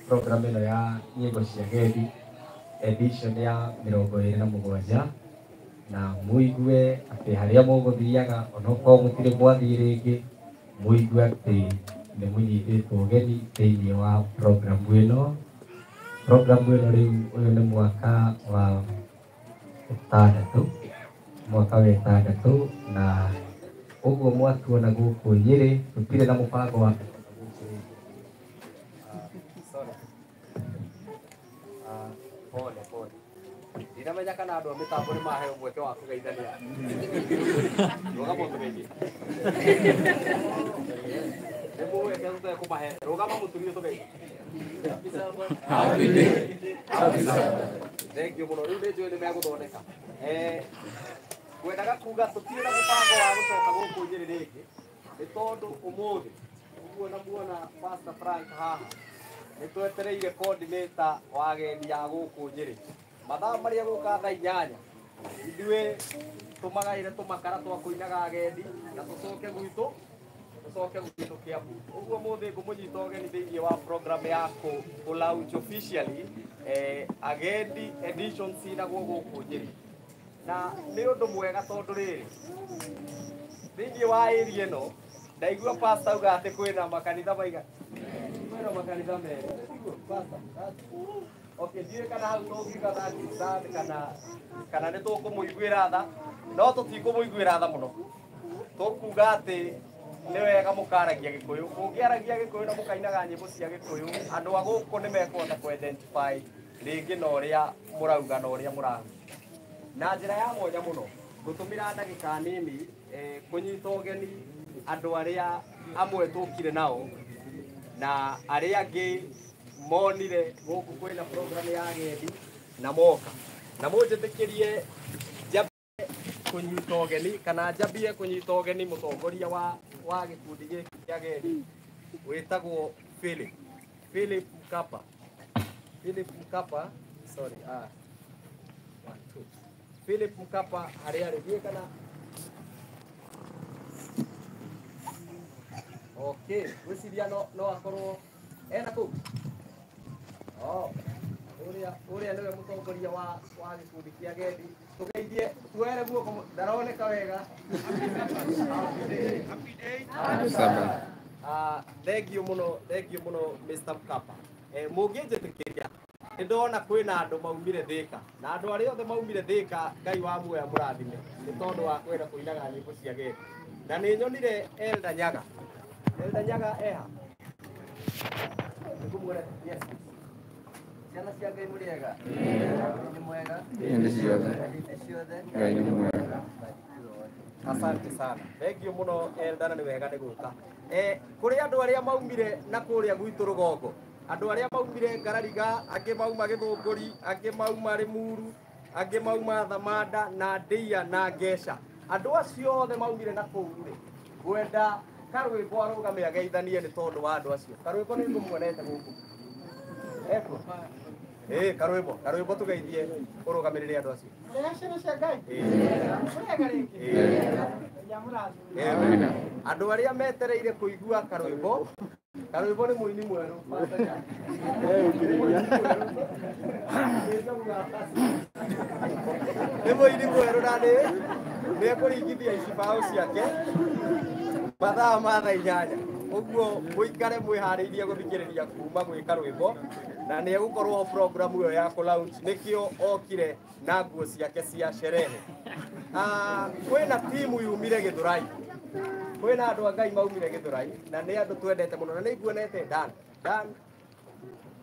Program ĩno ya nyĩmbo cia Gethi edition ya 27 na muigue atĩ harĩa mũgũthiaga onokorwo mũtirĩ mwathiĩ rĩngĩ muigue atĩ nĩ mũnyitĩtwo ũgeni thĩinĩ wa program ĩno. Program ĩno rĩu ũyũ nĩ mwaka wa ĩtandatũ, mwaka wa ĩtandatũ, na ũguo mwatuona gũkũ Nyĩrĩ tũtirĩ na mũbango wa pole pole. Ndinamenya kana andũ a mĩtambo nĩ maheo mweke wa kũgeithania. Rũgama ũtũgeithie. Nĩ mũĩ tũtekũmahe. Rũgama mũtumia ũtũgeithie. Happy day. Happy Sabbath. Thank you mũno. Rĩu nĩ njũĩ nĩ megũthondeka. Ngwendaga kuga tũtirĩ na mũbango wa gũcoka gũkũ Nyĩrĩ rĩngĩ nĩ tondũ ũmũthĩ ũguo na muona Pastor Frank haha nĩ twetereire coordinator wa agendi a gũkũ Nyĩrĩ mathaa marĩa gũka thaa 8 ithuĩ tũmagaĩre tũmakara twa kũinaga agendi na tũcoke gwitũ Kiambu. Ũguo mũthĩ ngũmũnyita ũgeni thĩinĩ wa program ya kũ launch officially agendi edition cinagwo gũkũ Nyĩrĩ, na nĩ ũndũ mwega tondũ rĩrĩ thĩinĩ wa area ĩno ndaigua pastor auga atĩ kwĩna makanitha maigana, kwĩna makanitha merĩ. Pastor, okay, ndiũĩ kana hau tũngiuga that is sad kana nĩ tũkũmũiguĩra tha, no tũtikũmũiguĩra tha mũno. Tũkuga atĩ nĩ wega mũkaragia Gĩkũyũ. Mũngĩaragia Gĩkũyũ na mũkainaga nyĩmbo cia Gĩkũyũ, andũ a gũkũ nĩ mekũhota kũ identify rĩngĩ na ũrĩa mũrauga na ũrĩa mũrahunjia. Na njĩra ya mwanya mũno ngũtũmĩra ndagĩka nini kũnyita ũgeni andũ arĩa amwe tũkire nao na arĩa angĩ monire gũkũ kwĩna program ya agendi na moka. Na mũnjĩtĩkĩrie njambie kũnyita ũgeni kana njambie kũnyita ũgeni mũtongoria wa gĩkundi gĩkĩ kĩa agendi wĩtagwo Philip Mkapa. Philip Mkapa, sorry, 1 2 Philip Mkapa harĩa arĩ thiĩ kana okay, gwĩciria no akorwo ena kũu. Oh, ũrĩa nĩwe mũtongoria wa gĩkundi kĩa agendi. Tũgeithie, tuoere guoko, ndaroneka wega. Happy Sabbath. Thank you mũno, thank you mũno Mr. Mkapa. Mũngĩnjĩtĩkĩria nĩ ndona kwĩna andũ maumire Thĩka, na andũ arĩa othe maumire Thĩka Ngai wa muoya mũrathime nĩ tondũ wa kwenda kũinaga nyĩmbo cia agendi. Na nĩ nyonire Elda Nyaga. Elda Nyaga eha? Nĩngũmuona. Yes. Ciana cia Ngai mũrĩ ega? Nĩ mwega? Hĩndĩ ciothe. Hĩndĩ ciothe. Ngai nĩ mwega. Asante sana. Thank you mũno Elda, na nĩ wega nĩ gũka. Kũrĩ andũ arĩa maumire na kũrĩa gwitũ rũgongo, andũ arĩa maumire Ngarariga, angĩ mauma Gĩthũngũri, angĩ mauma Rĩmuru, angĩ mauma Thamanda na Ndĩa na Ngeca. Andũ acio othe maumire na kũu rĩ, ngwenda Karwĩmbo arũgame ageithanie nĩ tondũ wa andũ acio. Karwĩmbo nĩ ngũmuonete gũkũ. Ekuo? Karwĩmbo, Karwĩmbo tũgeithie ũrũgamĩrĩre andũ acio. Ciana cia Ngai. Mũrĩega rĩngĩ? Amen. Andũ arĩa metereire kũigua Karwĩmbo, Karwĩmbo nĩ mũini mwerũ. Nĩ mũini mwerũ na nĩ ekũringithia icibaũ ciake mathaa ma thaa 8. Ũguo mũikare mwĩharĩirie gũthikĩrĩria kuma gwĩ Karwĩmbo, na nĩ egũkorwo program ĩyo ya kũ launch, nĩkĩo okire na nguo ciake cia sherehe. Kwĩna timu yumire Gĩthũrai, Kwĩna andũ a Ngai maumire Gĩthũrai na nĩ andũ twendete mũno na nĩ nguonete Dan. Dan.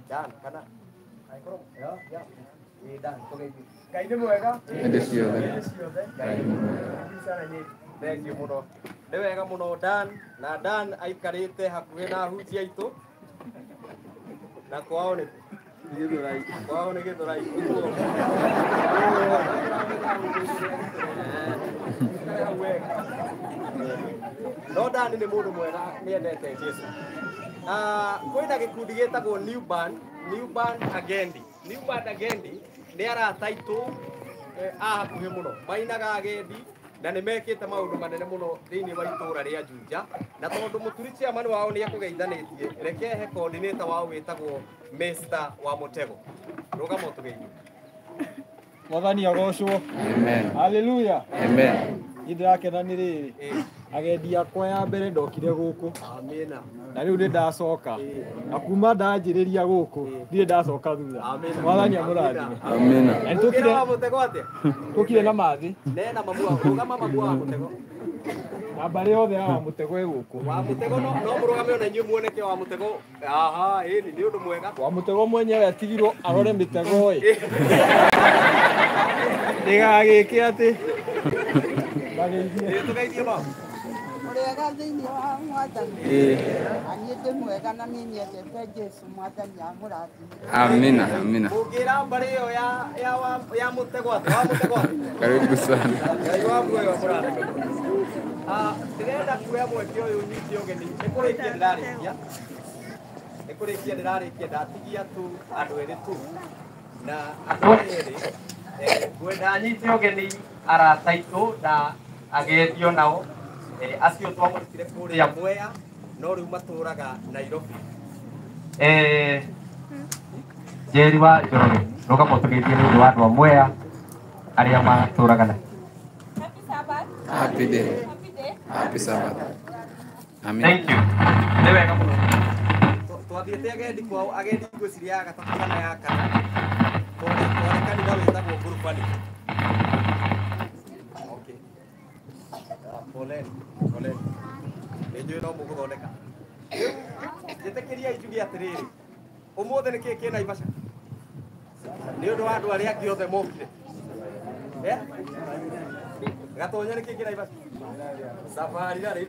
Dan kana angĩkorwo ya ĩ Dan tũgeithie. Ngai nĩ mwega. Hĩndĩ ciothe. Hĩndĩ ciothe. Ngai nĩ mwega. Thank you mũno. Nĩ wega mũno Dan na Dan aikarĩte hakuhĩ na ahunjia aitũ na kwao nĩ Gĩthũrai. Kwao nĩ Gĩthũrai. No Dan nĩ mũndũ mwega nĩ endete Jesu. Kwĩna gĩkundi gĩtagwo New Band, New Band Agendi. New Band Agendi nĩ arata aitũ a hakuhĩ mũno. Mainaga agendi na nĩ mekĩte maũndũ manene mũno thĩinĩ wa itũũra rĩa Juja na tondũ mũturi chairman wao nĩ ekũgeithanĩtie reke he coordinator wao wĩtagwo Mr. wa Mũtego. Rũgama ũtũgeithie. Mwathani agocwo. Amen. Hallelujah. Amen. Niĩ ndĩrakena nĩ rĩrĩ agendi akwa ya mbere ndokire gũkũ. Amina. Na rĩu nĩ ndacoka na kuma ndanjĩrĩria gũkũ ndirĩ ndacoka thutha. Mwathani amũrathime. Amina. Na Ũkĩra wa Mũtego atĩa? tũkire na mathi Nena mamu wa rũgama mamu wa Mũtego. Na mbarĩ yothe ya wa Mũtego ĩ gũkũ. Wa Mũtego no mũrũgame ona inyuĩ muoneke wa Mũtego. Aha, ĩni nĩ ũndũ mwega. Wa Mũtego mwenyewe atigirwo arore mĩtego ĩ. Ndĩgagĩke atĩ. Mageithie. Tũgeithie mama. Mũrĩega thĩinĩ wa Mwathani. Na niĩ ndĩ mwega na nĩ nyendete Jesũ Mwathani amũrathime. Amina, amina. Mũngĩra mbarĩ ĩyo ya Mũtego atĩa? Wa Mũtego atĩa? Karibu sana. Ngai wa muoyo amũrathime. Ndĩrenda kuoya mweke ũyũ nyite ũgeni. Nĩ kũrĩkia ndĩrarĩkia. Nĩ kũrĩkia ndĩrarĩkia ndatigia tu andũ erĩ tu. Na andũ erĩ ngwenda nyite ũgeni arata aitũ na agendi onao. Acio twamũrutire kũrĩa Mwea no rĩu matũraga Nairobi. Njeri wa Njoroge rũgama ũtũgeithie nĩ ũndũ wa andũ a Mwea arĩa matũraga na. Happy Sabbath. Happy day. Happy day. Happy Sabbath. Amen. Thank you. Nĩ wega mũno. Twathiĩte agendi kwao, agendi ngwĩciria ya gatatũ kana ya kana. Twarĩ kanitha wĩtagwo Ngurubani. Okay. Poleni, poleni. Nĩ njũĩ no mũgũthondeka. Rĩu njĩtĩkĩriai njuge atĩrĩrĩ, ũmũthĩ nĩ kĩĩ kĩ Naivasha? Nĩ ũndũ wa andũ arĩa angĩ othe mokire. Gatonya nĩ kĩĩ kĩ Naivasha? Safari rarĩ.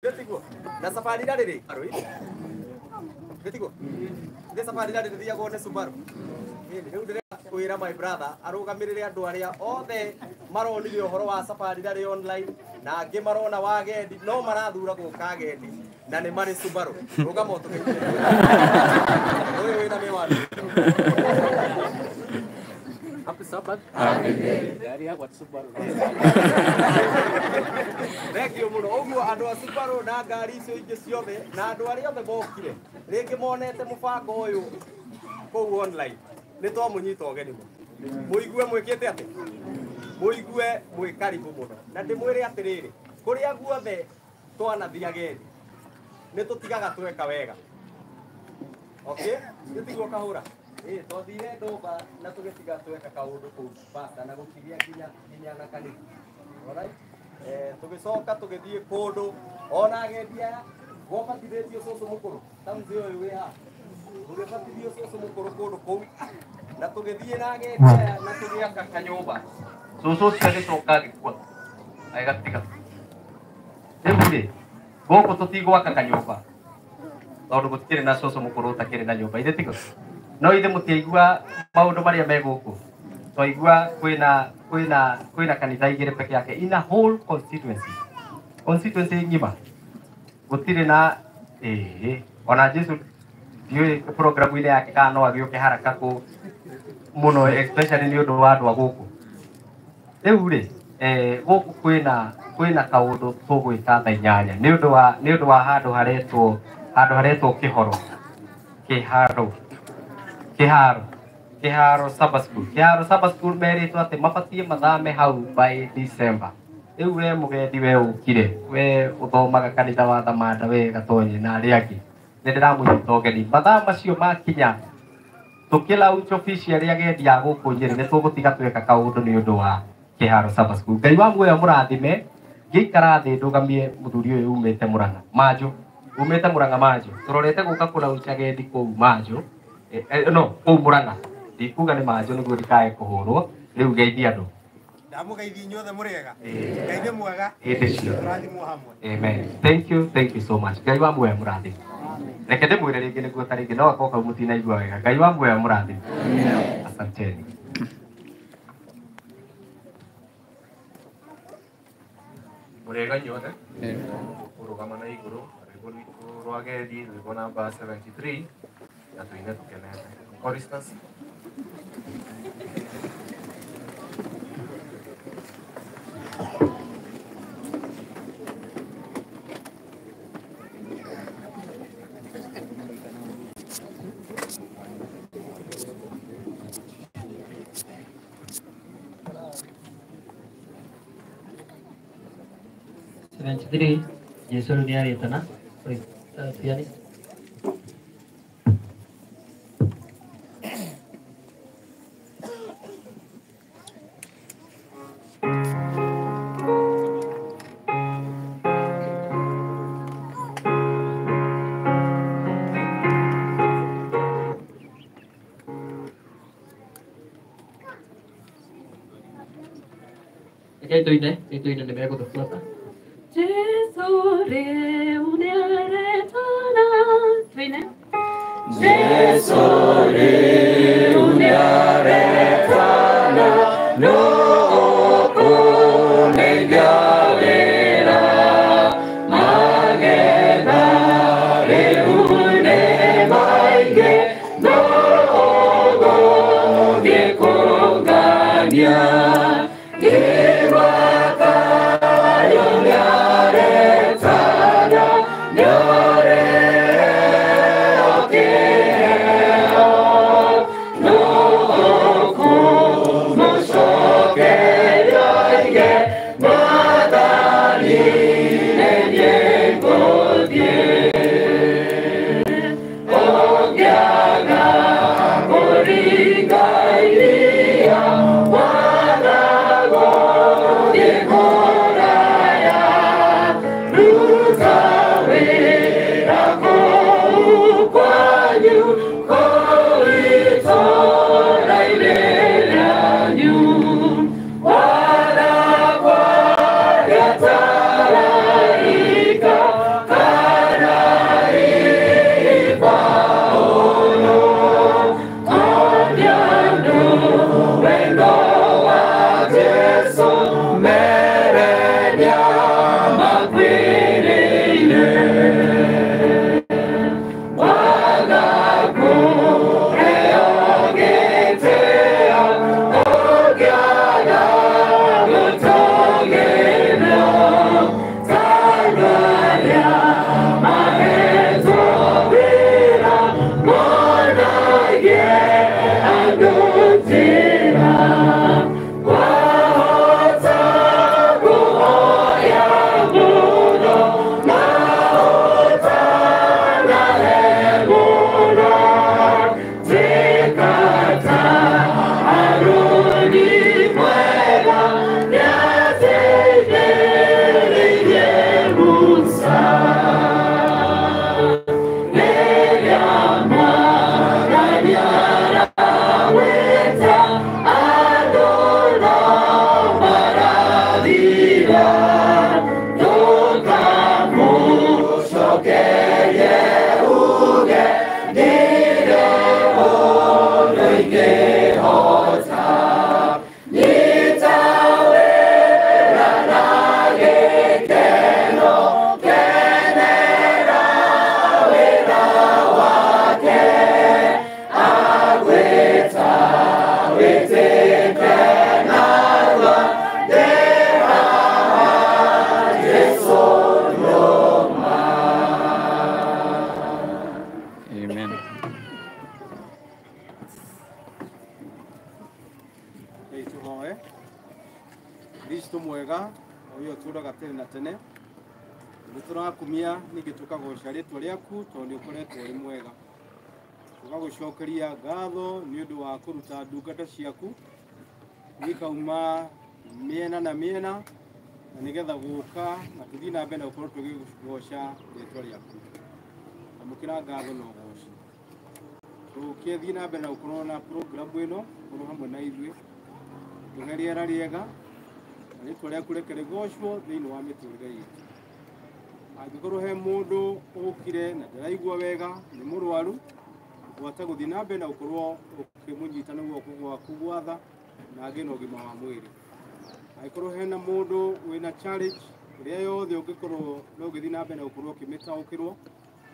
Gĩtiguo. Na safari rarĩ rĩ? Gĩtiguo. Nĩ safari rarĩ rĩthiagwo nĩ Subaru. Rĩu ndĩrenda kwĩra my brother arũgamĩrĩre andũ arĩa othe maronire ũhoro wa safari rarĩ online na angĩ marona wagendi no marathura gũka agendi na nĩ marĩ Subaru. Rũgama ũtũgeithie. Ũyũ wĩna mĩwani. Happy Sabbath. Happy day. Gari yakwa ti Subaru. Thank you mũno. Ũguo andũ a Subaru na ngari icio ingĩ ciothe na andũ arĩa othe mokire rĩngĩ monete mũbango ũyũ kũu online nĩ twamũnyita ũgeni mũno. Mũigue mwĩkĩte atĩ? Mũigue mwĩ karibu mũno. Na ndĩmwĩre atĩrĩrĩ, kũrĩa guothe twanathiĩ agendi nĩ tũtigaga tweka wega. Okay? Nĩtiguo kahũra. Twathire Ndomba na tũgĩtiga tweka kaũndũ kũu basta na gũkiria nginya na kanitha. Alright? Tũgĩcoka tũgĩthiĩ kũndũ ona agendi aya gwabatithĩtio cũcũ mũkũrũ ta mzee ũyũ wĩ haha. Tũgĩbatithio cũcũ mũkũrũ kũndũ kũu na tũgĩthiĩ na agendi aya na tũgĩaka kanyũmba. Cũcũ ũcio agĩcoka agĩkua agĩgatiga. Rĩu rĩ gũkũ tũtigwaka kanyũmba tondũ gũtikĩrĩ na cũcũ mũkũrũ ũtakĩrĩ na nyũmba ithe tigo. No ithe mũtiaigua maũndũ marĩa me gũkũ. Twaigua kwĩna kanitha igĩrĩ peke yake in a whole constituency. Constituency ng'ima. Gũtirĩ na ona Jesu ndiũĩ programu-inĩ yake kana no agĩũke haraka kũ mũno especially nĩ ũndũ wa andũ a gũkũ. Rĩu rĩ gũkũ kwĩna kaũndũ tũgwĩka thaa inyanya nĩ ũndũ wa handũ haretwo Kĩhoro. Kĩharo. Kĩharo. Kĩharo Sabbath School. Kĩharo Sabbath School merĩtwo atĩ mabatiĩ mathame hau by December. Rĩu we mũgendi we ũkire, we ũthomaga kanitha wa Thamanda we Gatonye na arĩa angĩ. Nĩ ndĩramũnyita ũgeni. Mathaa macio makinya tũkĩlaunch officially agendi a gũkũ Nyĩrĩ nĩ tũgũtiga tweka kaũndũ nĩ ũndũ wa Kiharo Saba School. Ngai wa muoyo mũrathime ngĩikara thĩ ndũgamie mũthuri ũyũ umĩte Murang'a Manjũ, umĩte Murang'a Manjũ, tũrorete gũka kũlaunch agendi kũu Manjũ, no kũu Murang'a, ndikuga nĩ Manjũ nĩguo ndikae kũhũrwo. Rĩu geithia andũ. Ndamũgeithia inyuothe mũrĩega. Ngai nĩ mwega. Hĩndĩ ciothe. Tũrathimwo hamwe. Amen. Thank you, thank you so much. Ngai wa muoyo mũrathime. Reke ndĩmwĩre rĩngĩ nĩguo ta rĩngĩ no akorwo kau mũtinaigua wega. Ngai wa muoyo mũrathime. Asanteni. Mũrĩega inyuothe. Kũrũgama na igũrũ rwĩmbo rwitũ rwa gendi rwĩmbo namba 73 na tũine tũkenete. Choristers. Jesu nĩ arĩtana pianist. Reke tũine nĩ megũtũbuata. Jesu rĩu nĩaretana, tũine. Jesu rĩu nĩaretana, nũ ũkũndeithia wĩra? Magetha rĩu nĩ maingĩ, nũ ũgũthiĩ kũngania? Kristo mwega uyo turaga tene na tene niturakumia ningi tukagoca ritwa riaku tondu ni ukoretwo uri mwega tugagucokeria ngatho ni undu wa kuruta ndungata ciaku ikauma Mĩena na mĩena na nĩgetha gũka na tũthiĩ na mbere na gũkorwo tũgĩgoca rĩtwa rĩaku. Amũkĩra ngatho na ũgoci. Tũkĩthiĩ na mbere na gũkorwo na programu ĩno ũkorwo hamwe na ithuĩ. Tũhe rĩera rĩega na rĩtwa rĩaku reke rĩgocwo thĩinĩ wa mĩtũrĩre itũ. Angĩkorwo he mũndũ ũkire na ndaraigua wega nĩ mũrwaru, gwata gũthiĩ na mbere na gũkorwo ũkĩmũnyita na guoko gwaku gwatha na agĩe na ũgima wa mwĩrĩ. Angĩkorwo hena mũndũ wĩna challenge ĩrĩa yothe ũngĩkorwo no ũgĩthiĩ na mbere na gũkorwo ũkĩmĩtaũkĩrwo,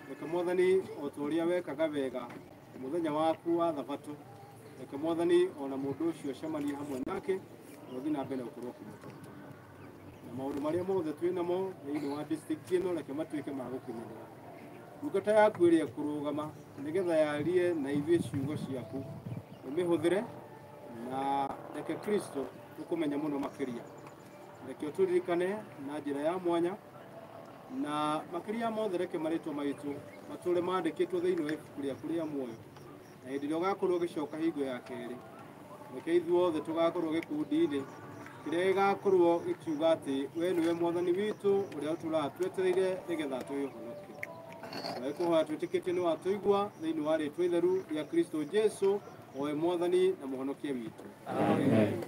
reke Mwathani o ta ũrĩa wekaga wega mũthenya waku wa thabatũ, reke Mwathani ona mũndũ ũcio acemanie hamwe nake na ũthiĩ na mbere na gũkorwo ũkĩmũtongoria. Na maũndũ marĩa mothe twĩ namo thĩinĩ wa district ĩno reke matuĩke ma gũkinyanĩra. Ndungata yaku ĩrĩa ĩkũrũgama nĩgetha yarie na ithuĩ ciugo ciaku ũmĩhũthĩre na reke Kristo tũkũmenya mũno makĩria. Reke ũtũririkane na njĩra ya mwanya na makĩria mothe reke marĩtwa maitũ matũre mandĩkĩtwo thĩinĩ wa ibuku rĩaku rĩa muoyo, na hĩndĩ ĩrĩa ũgakorwo ũgĩcoka hingo ya kerĩ reke ithuothe tũgakorwo gĩkundi-inĩ kĩrĩa gĩgakorwo gĩkiuga atĩ we nĩwe Mwathani witũ ũrĩa ũtũraga twetereire nĩgetha atũhe ũhonokio. Tũragĩkũhoya twĩtĩkĩtie nĩ watũigua thĩinĩ wa rĩtwa itheru rĩa Kristo Jesu o we Mwathani na mũhonokia witũ. Amen.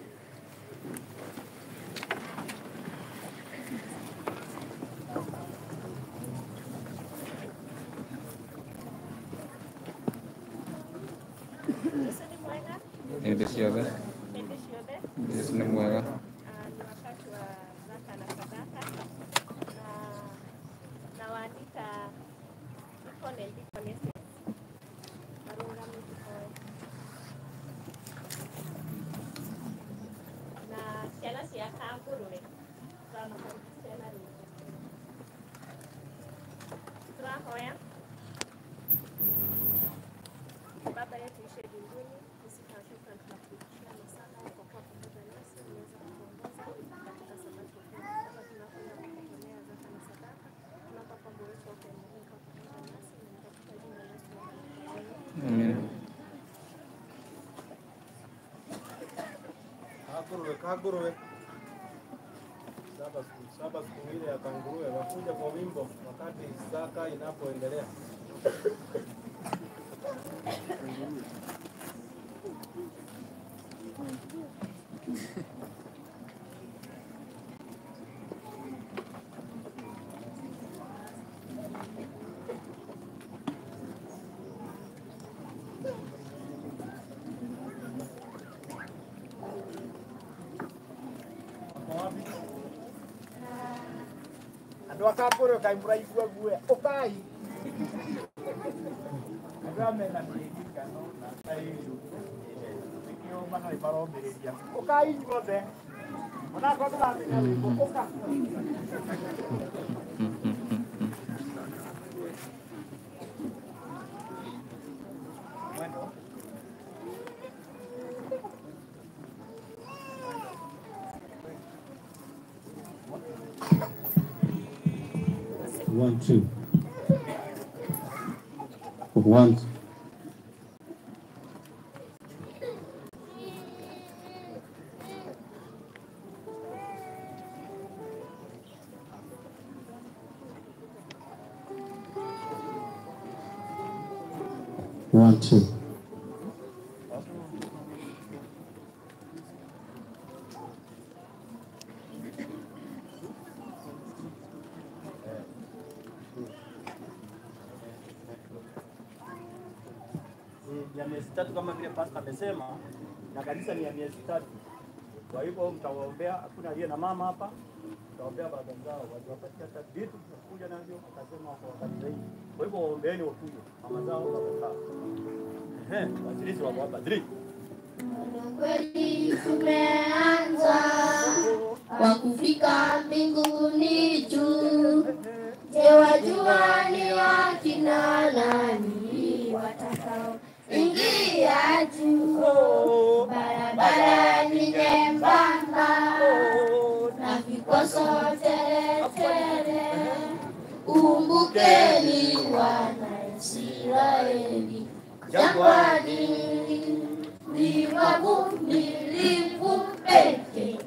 Hĩndĩ ciothe. Yesu nĩ mwega. Ni wakati wa zaka na sadaka na waandika deacon and deaconesses marũgame tuhoe na ciana cia Kangũrũwe tũramakaribisha na rĩngĩ. Tũrahoya. Baba yetu ishe mbinguni, usiku na shukrani tunakurudishia sana kwa kuwa pamoja nasi, umeweza kutuongoza katika sabato hii. Baba, tunakwenda kukutolea zaka na sadaka, tunaomba kwamba uwezo wako uendelee kuwa pamoja nasi, na katika jina la Yesu tunaomba. Amen. Kanguruwe, kanguruwe. Saba siku ile ya kanguruwe wakuja kwa wimbo wakati zaka inapoendelea. Andũ a Kangũrũwe kaĩ mũraigua guoya, ũkai. Andũ aya mena mĩririkano na taĩru nĩkĩo matarĩ maromĩrĩria. Ũkai inyuothe onakorwo ndũramenya rwĩmbo, ũka. Mwendo. One, two. One. One, two. Ya miezi tatu kama vile pastor amesema, na kanisa ni ya miezi tatu. Kwa hivyo mtawaombea, hakuna aliye na mama hapa, mtaombea baba zao, wajiwapatia hata vitu kuja navyo, akasema kwa wakati zaidi. Kwa hivyo waombeeni wakuje, mama zao, baba zao. Wazirizi wako hapa, 3. Kweli tumeanza kwa kufika mbinguni juu. Je, wajua ni akina nani watakao ingia juu? Barabara ni nyembamba na vikwazo tele tele. Kumbukeni wana Israeli jangwani, ni wavumilivu pekee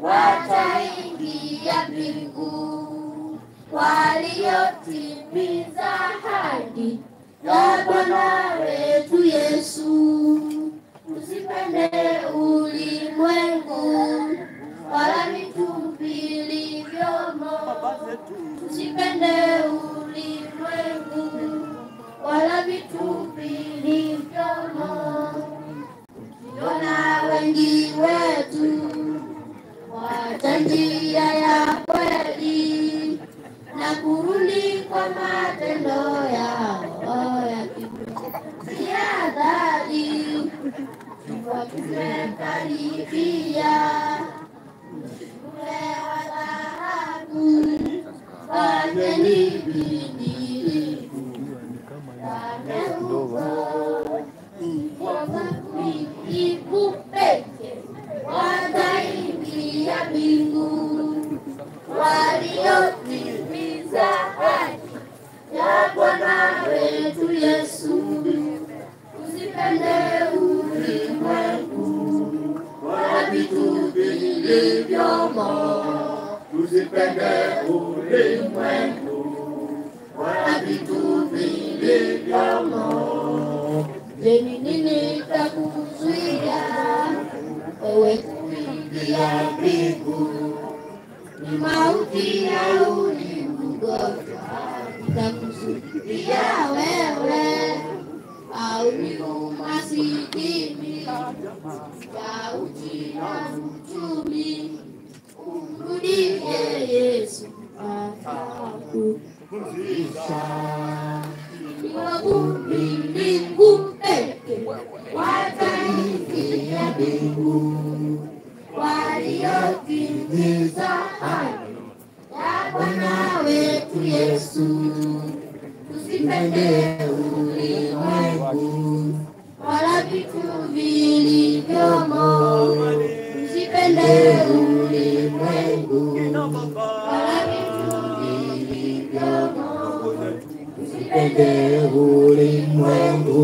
wataingia mbingu, waliotimiza ahadi ya Bwana wetu Yesu. Usipende ulimwengu wala vitu vilivyomo, usipende ulimwengu wala vitu vilivyomo. Ukiona wengi wetu wacha njia ya kweli na kurudi kwa matendo yao ya kibinadamu, tumekaribia ule wa dhahabu, fanyeni bidii waaminifu pekee wataingia mbingu, waliotimiza haki ya Bwana wetu Yesu. Usipende ulimwengu wala vitu vilivyomo, usipende ulimwengu wala vitu vilivyomo. Je, ni nini kitakuzuia wewe kuingia mbingu? Ni mauti au ni ugonjwa itakuzuia wewe, au ni umasikini ya uchumi? Umrudie Yesu atakurudisha. Ni waaminifu pekee wataingia mbingu, waliotimiza ahadi ya Bwana wetu Yesu. Usipende ulimwengu wala vitu vilivyomo, usipende ulimwengu wala vitu vilivyomo, usipende ulimwengu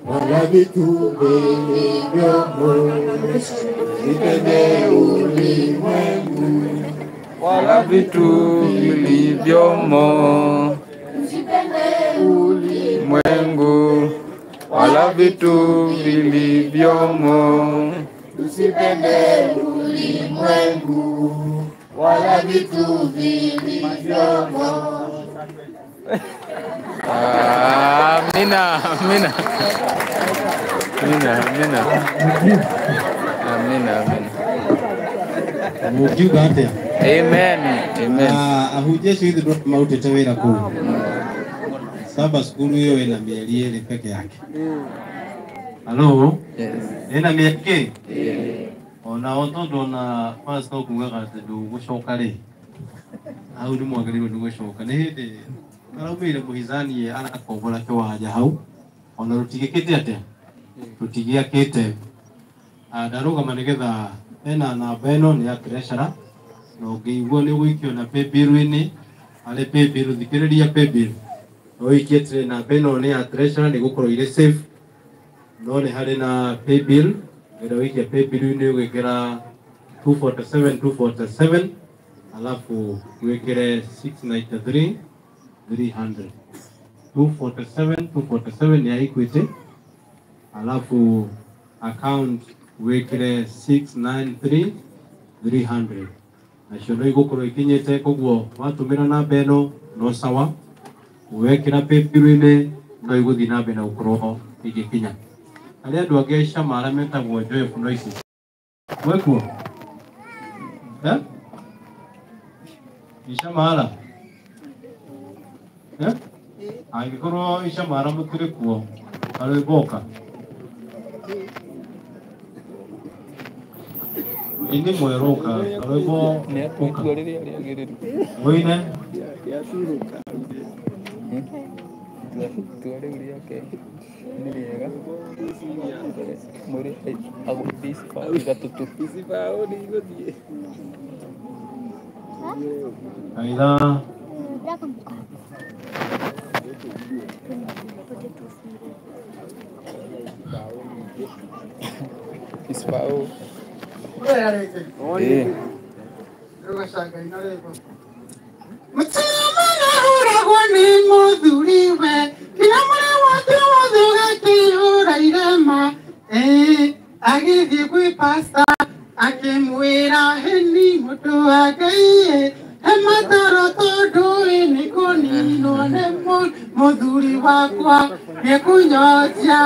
wala vitu vilivyomo, usipende ulimwengu wala vitu vilivyomo, usipende ulimwengu wala vitu vilivyomo, usipende ulimwengu wala vitu vilivyomo. Amina, amina. Amina, amina. Amina, amina. Mukiuga atia? Amen, amen. Ahunjia acio ithuĩ marutĩte wĩra kũu Saba cukuru ĩyo ĩna mĩeri ĩrĩ peke yake. Halo? Ĩna mĩeri kĩ? Onao tondũ ona pastor kugaga atĩ ndũgũcoka rĩ, hau nĩ mwagĩrĩirwo nĩ gũcoka. Nĩ hĩndĩ araumĩire mũhithanie arakombora kĩwanja hau, ona rũtigĩkĩte atĩa? Rũtigĩakĩte. Ndarũgama nĩgetha ena namba ĩno nĩ ya treasurer, na ũngĩigua nĩ ũgũikio na paybill-inĩ, harĩ paybill, thikĩrĩria paybill. Ũikie atĩ namba ĩno nĩ ya treasurer, nĩ gũkorwo irĩ safe, no nĩ harĩ na paybill, ĩrĩa ũikia paybill-inĩ ũgĩkĩra 247 247, alafu wĩkĩre 693 300. 247 247 ya Equity, alafu account wĩkĩre 693 300. Nacio no igũkorwo ikinyĩte, koguo watũmĩra namba ĩno no sawa, wekĩra paybill-inĩ no igũthiĩ na mbere na gũkorwo igĩkinya. Harĩ andũ angĩ a Icama arĩa metagwo Joyful Noises. Mwĩkuo? Icamara? Angĩkorwo Icamara mũtirĩ kuo, karwĩmbo ka ini mwerũ ka karwĩmbo ũka wĩine Itua rĩu rĩake nĩ rĩega mwĩrĩ agũithie icibaũ ithatũ tu. Icibaũ nĩ igũthiĩ. Aitha Icibaũ Mũrera rĩngĩ. Rũgaca Ngai na rĩngĩ. Mũtumia ahũragwo nĩ mũthuriwe nginya mwĩrĩ wake wothe ũgakĩihũra irema. Agĩthiĩ kwĩ pasta akĩmwĩra heni mũndũ wa Ngai he mataro tondũ nĩ kũninwo nĩ mũthuri wakwa nĩkũnyotia.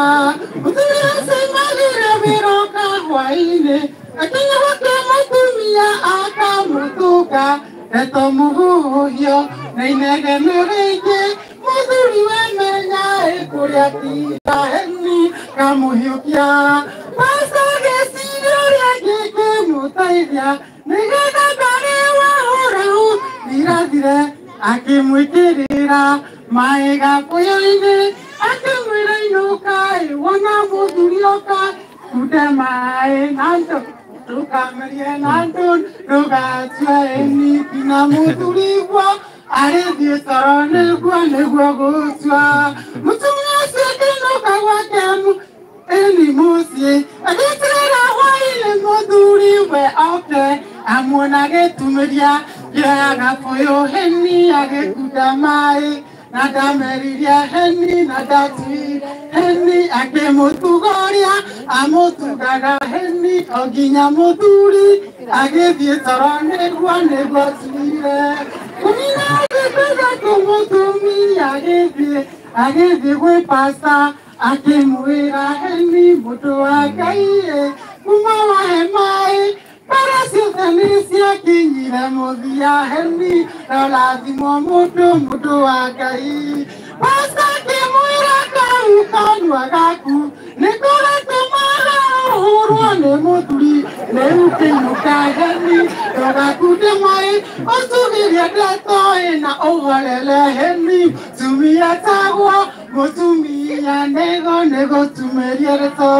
Mũthuri acemagĩra wĩra oka hwaĩ-inĩ akinya gwake mũtumia akamũtũnga ndeto mũhuhio na inegene rĩingĩ. Mũthuri we menya kũrĩa tinda heni kamũhiũkia. Pasta agĩciria ũrĩa angĩkĩmũteithia nĩgetha ngarĩ wahũrahu irathire. Akĩmwĩkĩrĩra maĩ gabũyũ-inĩ akĩmwĩra inũka wona mũthuri oka kunde maĩ na ndũkamerie na ndũgatue ĩni nginya mũthuri guo arĩthiĩ toro nĩguo nĩguo gũtua. Mũtumia ũcio akĩinũka gwake ĩni mũciĩ agĩeterera hwaĩ-inĩ mũthuri we oke amuona agĩtumĩria kĩoya gabũyũ heni agĩkunda maĩ na ndameririe heni na ndatuire heni akĩmũtuga ũrĩa amũtugaga heni o nginya mũthuri agĩthiĩ toro nĩguo nĩguo tuire. Kũnina thikũ ithatũ mũtumia agĩthiĩ gwĩ pasta akĩmwĩra heni mũndũ wa Ngai kuma wahe maĩ bara ciothe nĩ ciakinyire mũthia heni rorathimwo mũndũ mũndũ wa Ngai. Pasta akĩmwĩra kau kanua gaku nĩko gatũmaga ũhũrwo nĩ mũthuri rĩu kĩinũka heni ndũgakunde maĩ ũtugĩrie ndeto ĩna ũhorere heni tumia tagwo mũtumia nĩgo nĩgũtumĩrie ndeto.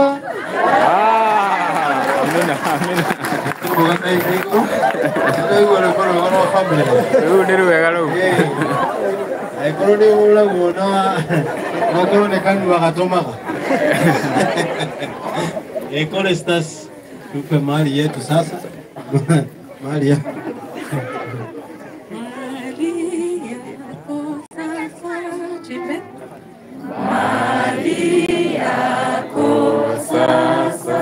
Amina, amina. Rĩu nĩ rwega rũu. Angĩkorwo nĩ ũhũragwo na okorwo nĩ kanua gatũmaga. Choristers, tupe mali yetu sasa. Mali ya Mali yako sasa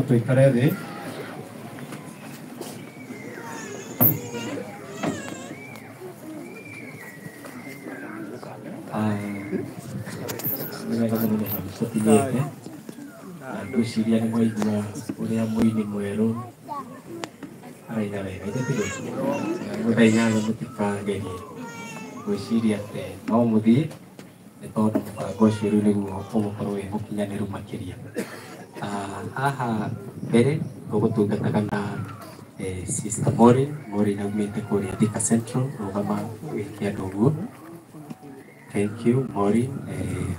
tuikare thĩ. Nĩ wega mũno nĩ hau tũkinyĩte na ngwĩciria nĩ mwaigua ũrĩa mũini mwerũ araina wega ithe tiguo thaa inyanya mũtikagerie ngwĩciria atĩ no mũthiĩ nĩ tondũ mũbango ũcio rĩu nĩguo ũgũkorwo wĩ mũkinyanĩru makĩria. Haha mbere tũgũtungataga na Sister Maureen. Maureen aumĩte kũrĩa Thika Central, rũgama wĩke andũ ũguo. Thank you Maureen.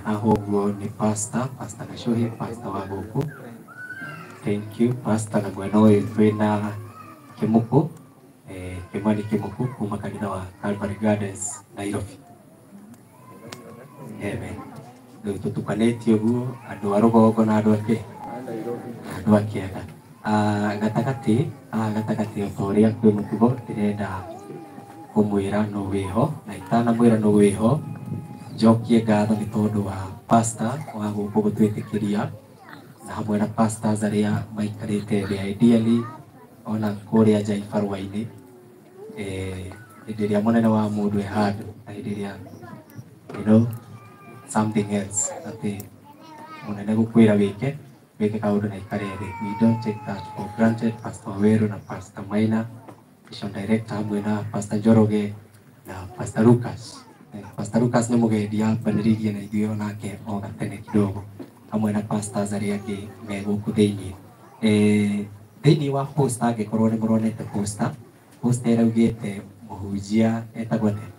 Haha ũguo nĩ Pastor, Pastor Gacuhi, Pastor wa gũkũ. Thank you Pastor. Na mwena ũyũ twĩna Kĩmũkũ, Kĩmani Kĩmũkũ kuma kanitha wa Calvary Gardens, Nairobi. Amen. Rĩu tũtukanĩtie ũguo andũ a rũgongo na andũ akĩ andũ a kĩanda. Gatagatĩ gatagatĩ o ta ũrĩa kwĩ mũtugo ndĩrenda kũmwĩra nũ wĩho na itanamwĩra nũ wĩho njokie ngatho nĩ tondũ wa pastor wa gũkũ gũtwĩtĩkĩria na hamwe na pastors arĩa maikarĩte thĩ ideally ona kũrĩa nja ibarũa-inĩ hĩndĩ ĩrĩa mũnene wa mũndũ e handũ na hĩndĩ ĩrĩa you know something else atĩ mũnene gũkwĩra wĩke wĩke kaũndũ na ikare thĩ. We don't take that for granted. Pastor Waweru na Pastor Maina, mission director hamwe na Pastor Njoroge na Pastor Lucas. Pastor Lucas nĩ mũgendi ambanĩrĩirie na ithuĩ onake o gatene kidogo hamwe na pastors arĩa angĩ me gũkũ thĩiniĩ. Thĩinĩ wa poster angĩkorwo nĩ mũronete poster, poster ĩraugĩte mũhunjia etagwo atĩa?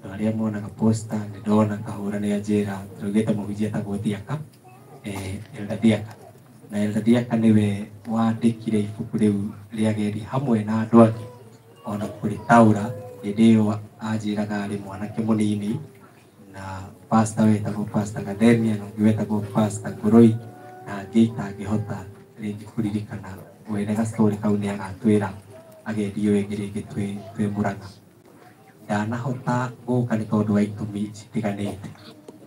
Andũ arĩa monaga poster nĩ ndona kahũra nĩ anjĩra tũraugĩte mũhunjia etagwo Thiaka, Elder Thiaka. Na Elder Thiaka nĩwe wandĩkire ibuku rĩu rĩa Gendi hamwe na andũ angĩ ona kũrĩtaũra. Hĩndĩ ĩyo anjĩraga arĩ mwanake mũnini na pastor wetagwo Pastor Gathemia na ũngĩ wetagwo Pastor Ngũrũi na angĩ itangĩhota rĩngĩ kũririkana. Wene gastori kau nĩ agatwĩra agendi ĩyo ĩngĩ rĩngĩ twĩ Mũrang'a. Ndanahota gũka nĩ tondũ wa itũmi citiganĩte,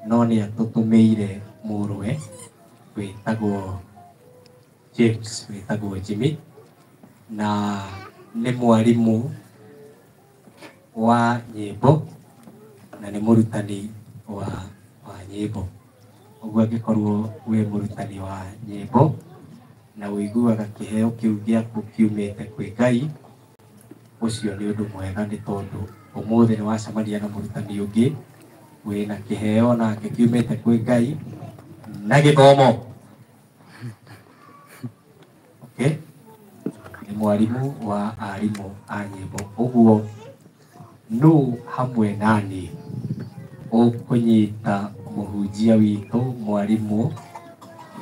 no nĩ atũtũmĩire mũrũwe wĩtagwo James, wĩtagwo Jimmy, na nĩ mwarimũ wa nyĩmbo na nĩ mũrutani wa nyĩmbo. Ũguo angĩkorwo wĩ mũrutani wa nyĩmbo na ũiguaga kĩheo kĩu gĩaku kiumĩte kwĩ Ngai, ũcio nĩ ũndũ mwega nĩ tondũ ũmũthĩ nĩ wacemania na mũrutani ũngĩ wĩna kĩheo nake kiumĩte kwĩ Ngai na gĩthomo. Okay? Nĩ mwarimũ wa arimũ a nyĩmbo. Ũguo nũ hamwe nani ũkũnyita mũhunjia witũ mwarimũ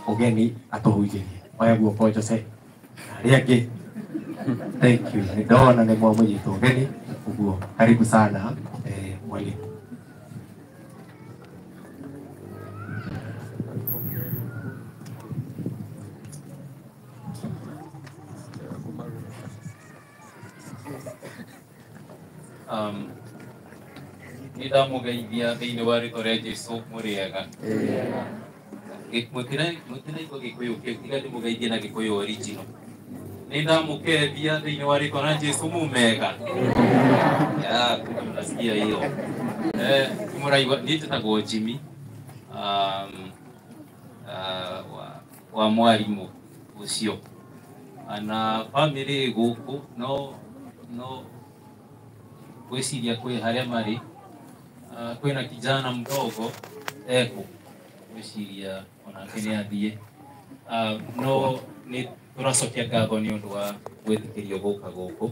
ũgeni atũhunjĩrie? Oya guoko Jose na arĩa angĩ. Thank you. Nĩ ndona nĩ mwamũnyita ũgeni. Ũguo karibu sana mwalimu. Nĩ ndamũgeithia thĩinĩ wa rĩtwa rĩa Jesũ mũrĩega. Mũtinaigua Gĩkũyũ kĩu, tiga ndĩmũgeithie na Gĩkũyũ original. Nĩ ndamũkethia thĩinĩ wa rĩtwa rĩa Jesũ mumega. Ya, kumbe mnasikia hiyo. Mũraigua niĩ njĩtagwo Jimmy, wa mwarimũ ũcio. Na family gũkũ no gwĩciria kwĩ harĩa marĩ. Kwĩna kijana mdogo eko gwĩciria onake nĩ athiĩ. No nĩ tũracokia ngatho nĩ ũndũ wa gwĩtĩkĩrio gũka gũkũ.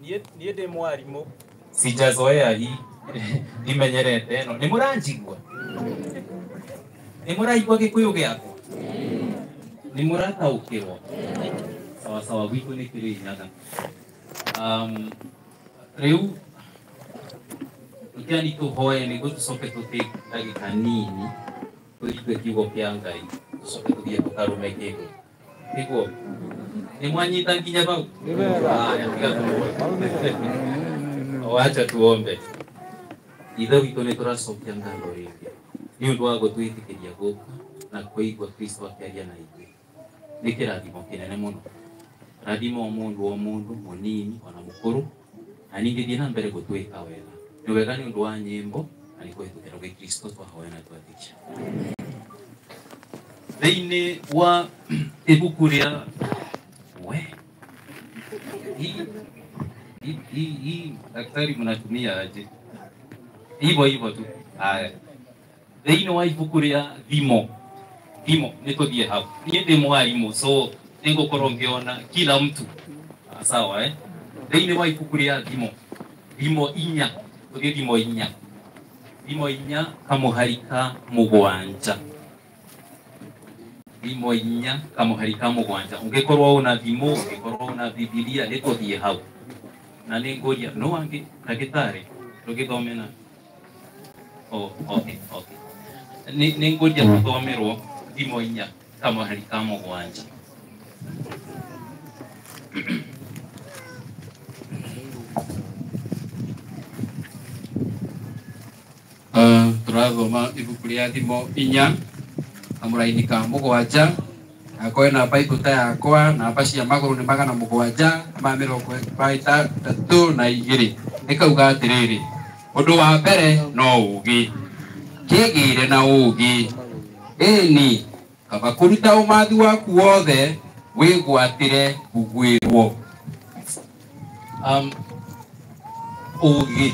Niĩ ndĩ mwarimũ, sijazoea hii ndimenyerete ĩno. Nĩ mũranjigua? Nĩ mũraigua Gĩkũyũ gĩakwa? Nĩ mũrataũkĩrwo? Sawa sawa, gwitũ nĩ Kĩrĩnyaga. Rĩu reke tũhoe nĩguo tũcoke tũtĩ ndagĩka nini tũigue kiugo kĩa Ngai, tũcoke tũthiĩ tũkarume kĩndũ. Nĩguo nĩ mwanyita nginya bau? Haya, tiga tũhoe. Wacha tuombe. Ithe witũ nĩ tũracokia ngatho rĩngĩ nĩ ũndũ wa gũtwĩtĩkĩria gũka na kũigua Kristo akĩaria na ithuĩ. Nĩ kĩrathimo kĩnene mũno. Rathima o mũndũ o mũndũ, mũnini ona mũkũrũ, na ningĩ thiĩ na mbere gũtwĩka wega. Nĩ wega nĩ ũndũ wa nyĩmbo na nĩ kũhĩtũkĩra gwĩ Kristo twahoya na twetĩkia. Thĩinĩ wa ibuku rĩa we hii daktari mnatumia aje? Hivyo hivyo tu. Haya. Thĩinĩ wa ibuku rĩa Thimo, Thimo nĩ tũthiĩ hau. Niĩ ndĩ mwarimũ so nĩngũkorwo ngĩona kila mtu. Sawa Thĩinĩ wa ibuku rĩa Thimo, Thimo inya, tũthiĩ Thimo inya. Thimo inya kamũhari ka mũgwanja. Thimo inya kamũhari ka mũgwanja. Ũngĩkorwo una thimo, ũngĩkorwo una Bibilia nĩ tũthiĩ hau. Na nĩ ngũria no angĩ ndagĩtarĩ ndũgĩthome na. Oh, okay, okay. Nĩ ngũria gũthomerwo Thimo inya kamũhari ka mũgwanja. Tũrathoma ibuku rĩa Thimo inya kamũraini ka mũgwanja. Akorwo namba ikuta yakwa namba cia magũrũ nĩ 732. Nĩ kauga atĩrĩrĩ, ũndũ wa mbere no ũũgĩ, kĩgĩre na ũũgĩ, ĩni kaba kũruta ũmathi waku wothe wĩgwatĩre kũgwĩrwo. Ũũgĩ.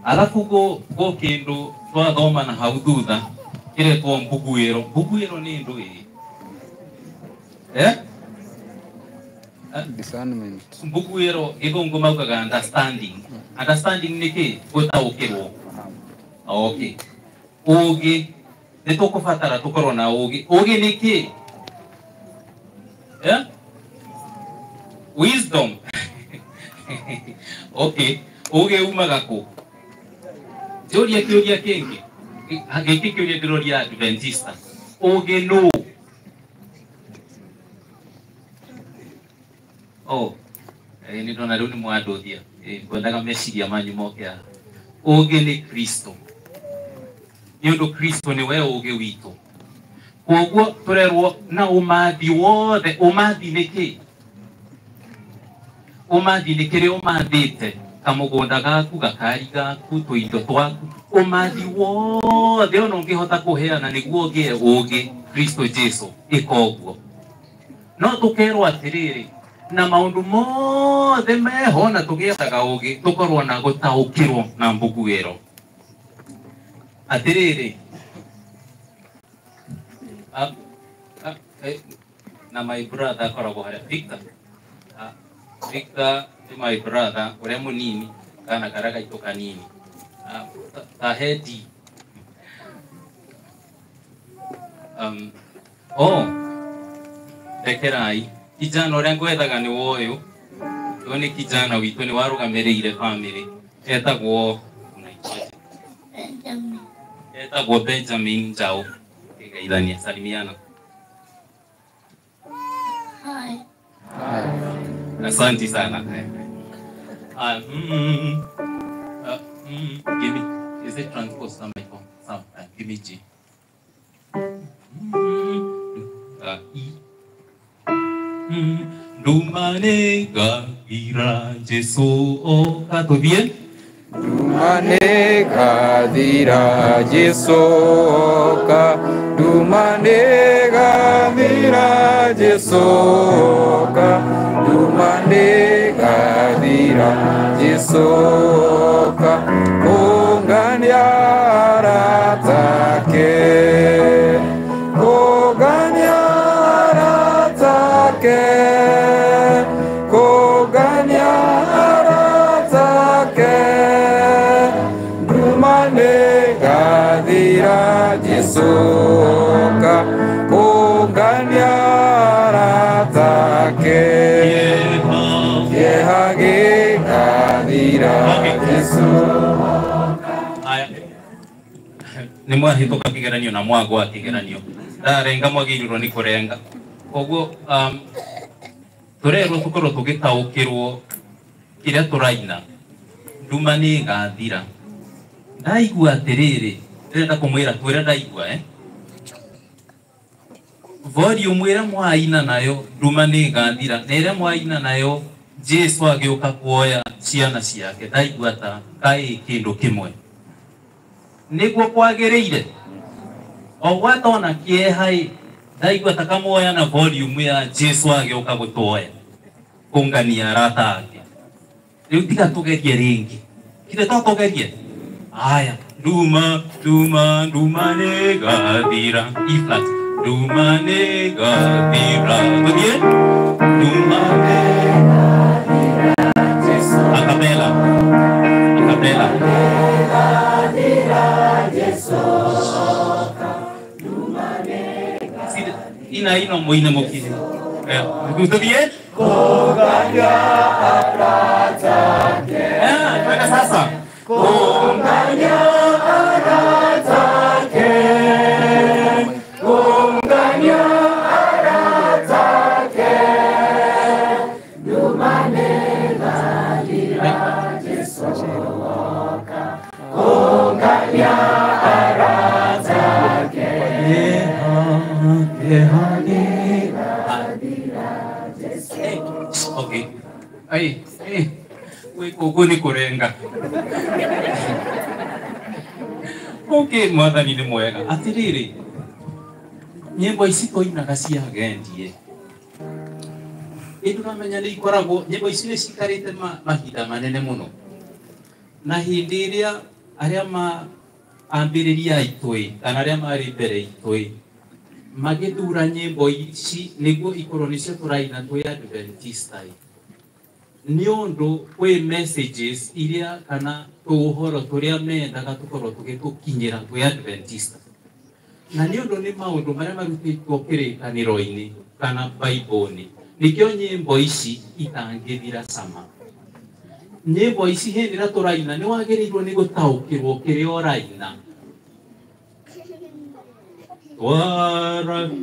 Alafu go kĩndũ twathoma na hau thutha kĩretwo mbuguĩro. Mbuguĩro nĩ ndũ ĩ? Discernment. Mbuguĩro gĩthũngũ maugaga understanding. Understanding nĩ kĩ? Gũtaũkĩrwo. Okay. Ũũgĩ nĩ tũkũbatara tũkorwo na ũũgĩ. Ũũgĩ nĩ kĩ? Yeah? Wisdom. Okay. Ũũgĩ umaga kũ? Njũrie kĩũria kĩngĩ. Gĩkĩ kĩũria ndĩroria Adventista. Ũũgĩ nũ? Oh, nĩ ndona rĩu nĩ mwandũthia. Ngwendaga meciria manyu moke haha. Ũũgĩ nĩ Kristo. Nĩ ũndũ Kristo nĩwe ũũgĩ witũ. Koguo tũrerwo na ũmathi wothe. Ũmathi nĩ kĩ? Ũmathi nĩ kĩrĩa ũmathĩte, kamũgũnda gaku, gakari gaku, tũindo twaku. Ũmathi wothe ona ũngĩhota kũheana nĩguo ũgĩe ũũgĩ Kristo Jesu, ĩka ũguo. No tũkerwo atĩrĩrĩ, na maũndũ mothe meho na tũgĩethaga ũũgĩ, tũkorwo na gũtaũkĩrwo na mbuguĩro. Atĩrĩrĩ, na my brother akoragwo harĩa Victor. Victor nĩ my brother ũrĩa mũnini, kana karĩa gaitũ kanini. Ta hedi. Oh, rekerai. Kijana ũrĩa ngwethaga nĩ woyũ. Ũyũ nĩ kijana witũ, nĩ warũgamĩrĩire family. Etagwo Benjamin. Etagwo Benjamin Njau. Geithania, salimiana. Hi. Asante sana. Give me, is it transpose something? Give me G. E. Ndumane gathira Jesu oka tũthiĩ. Ndumane gathira Jesu oka, ndumane gathira Jesu oka, ndumane gathira Jesu oka, kũngania arata ake, kũngania arata ake, kũngania arata ake, ndumane gathira Jesu oka, kũngania arata ake, kĩeha gĩgathira Jesu. Nĩ mwahĩtũka kĩgeranio na mwagwa kĩgeranio. Ndarenga mwagĩrĩirwo nĩ kũrenga. Koguo tũrerwo tũkorwo tũgĩtaũkĩrwo kĩrĩa tũraina. Nduma nĩ ĩgathira. Ndaigua atĩrĩrĩ, ndĩrenda kũmwĩra twĩre ndaigua Volume ĩrĩa mwaina nayo nduma nĩ ĩgathira, na ĩrĩa mwaina nayo Jesu agĩũka kuoya ciana ciake, ndaigua ta kaĩ kĩndũ kĩmwe. Nĩguo kwagĩrĩire. O gwatona kĩeha ndaigua ta kamuoya na volume ya Jesu agĩũka gũtuoya, kũngania arata ake. Rĩu tiga tũgerie rĩngĩ. Githĩ to tũgerie? Aya, nduma nduma nduma nĩ ĩgathira. E flat. Nduma nĩ ĩgathira. Tũthiĩ? Nduma nĩ ĩgathira. Acapella. Acapella. Ina ino moine mokire. Tũthiĩ? Kũngania arata ake. Twende sasa. Kũngania arata ake, kũngania arata ake, nduma nĩ ĩgathira Jesu oka, kũngania arata ake, kĩeha gĩgathira Jesu. Okay. Ai, koguo nĩ kũrenga. Okay, mwathani nĩ mwega. Atĩrĩrĩ, nyĩmbo ici tũinaga cia agendi ĩ ndũramenya nĩ ikoragwo nyĩmbo ici nĩ cikarĩte mahinda manene mũno. Na hĩndĩ ĩrĩa arĩa ma ambĩrĩria aitũ kana arĩa marĩ mbere itũ Magĩthura nyĩmbo ici nĩguo ikorwo nĩcio tũraina twĩ Adventista. Nĩ ũndũ kwĩ messages iria kana tũũhoro tũrĩa mendaga tũkorwo tũgĩtũkinyĩra twĩ Adventista. Na nĩ ũndũ nĩ maũndũ marĩa marutĩtwo kĩrĩkanĩro-inĩ kana Bible-inĩ. Nĩkĩo nyĩmbo ici itangĩthira cama. Nyĩmbo ici hĩndĩ ĩrĩa tũraina nĩ wagĩrĩirwo nĩ gũtaũkĩrwo kĩrĩa ũraina.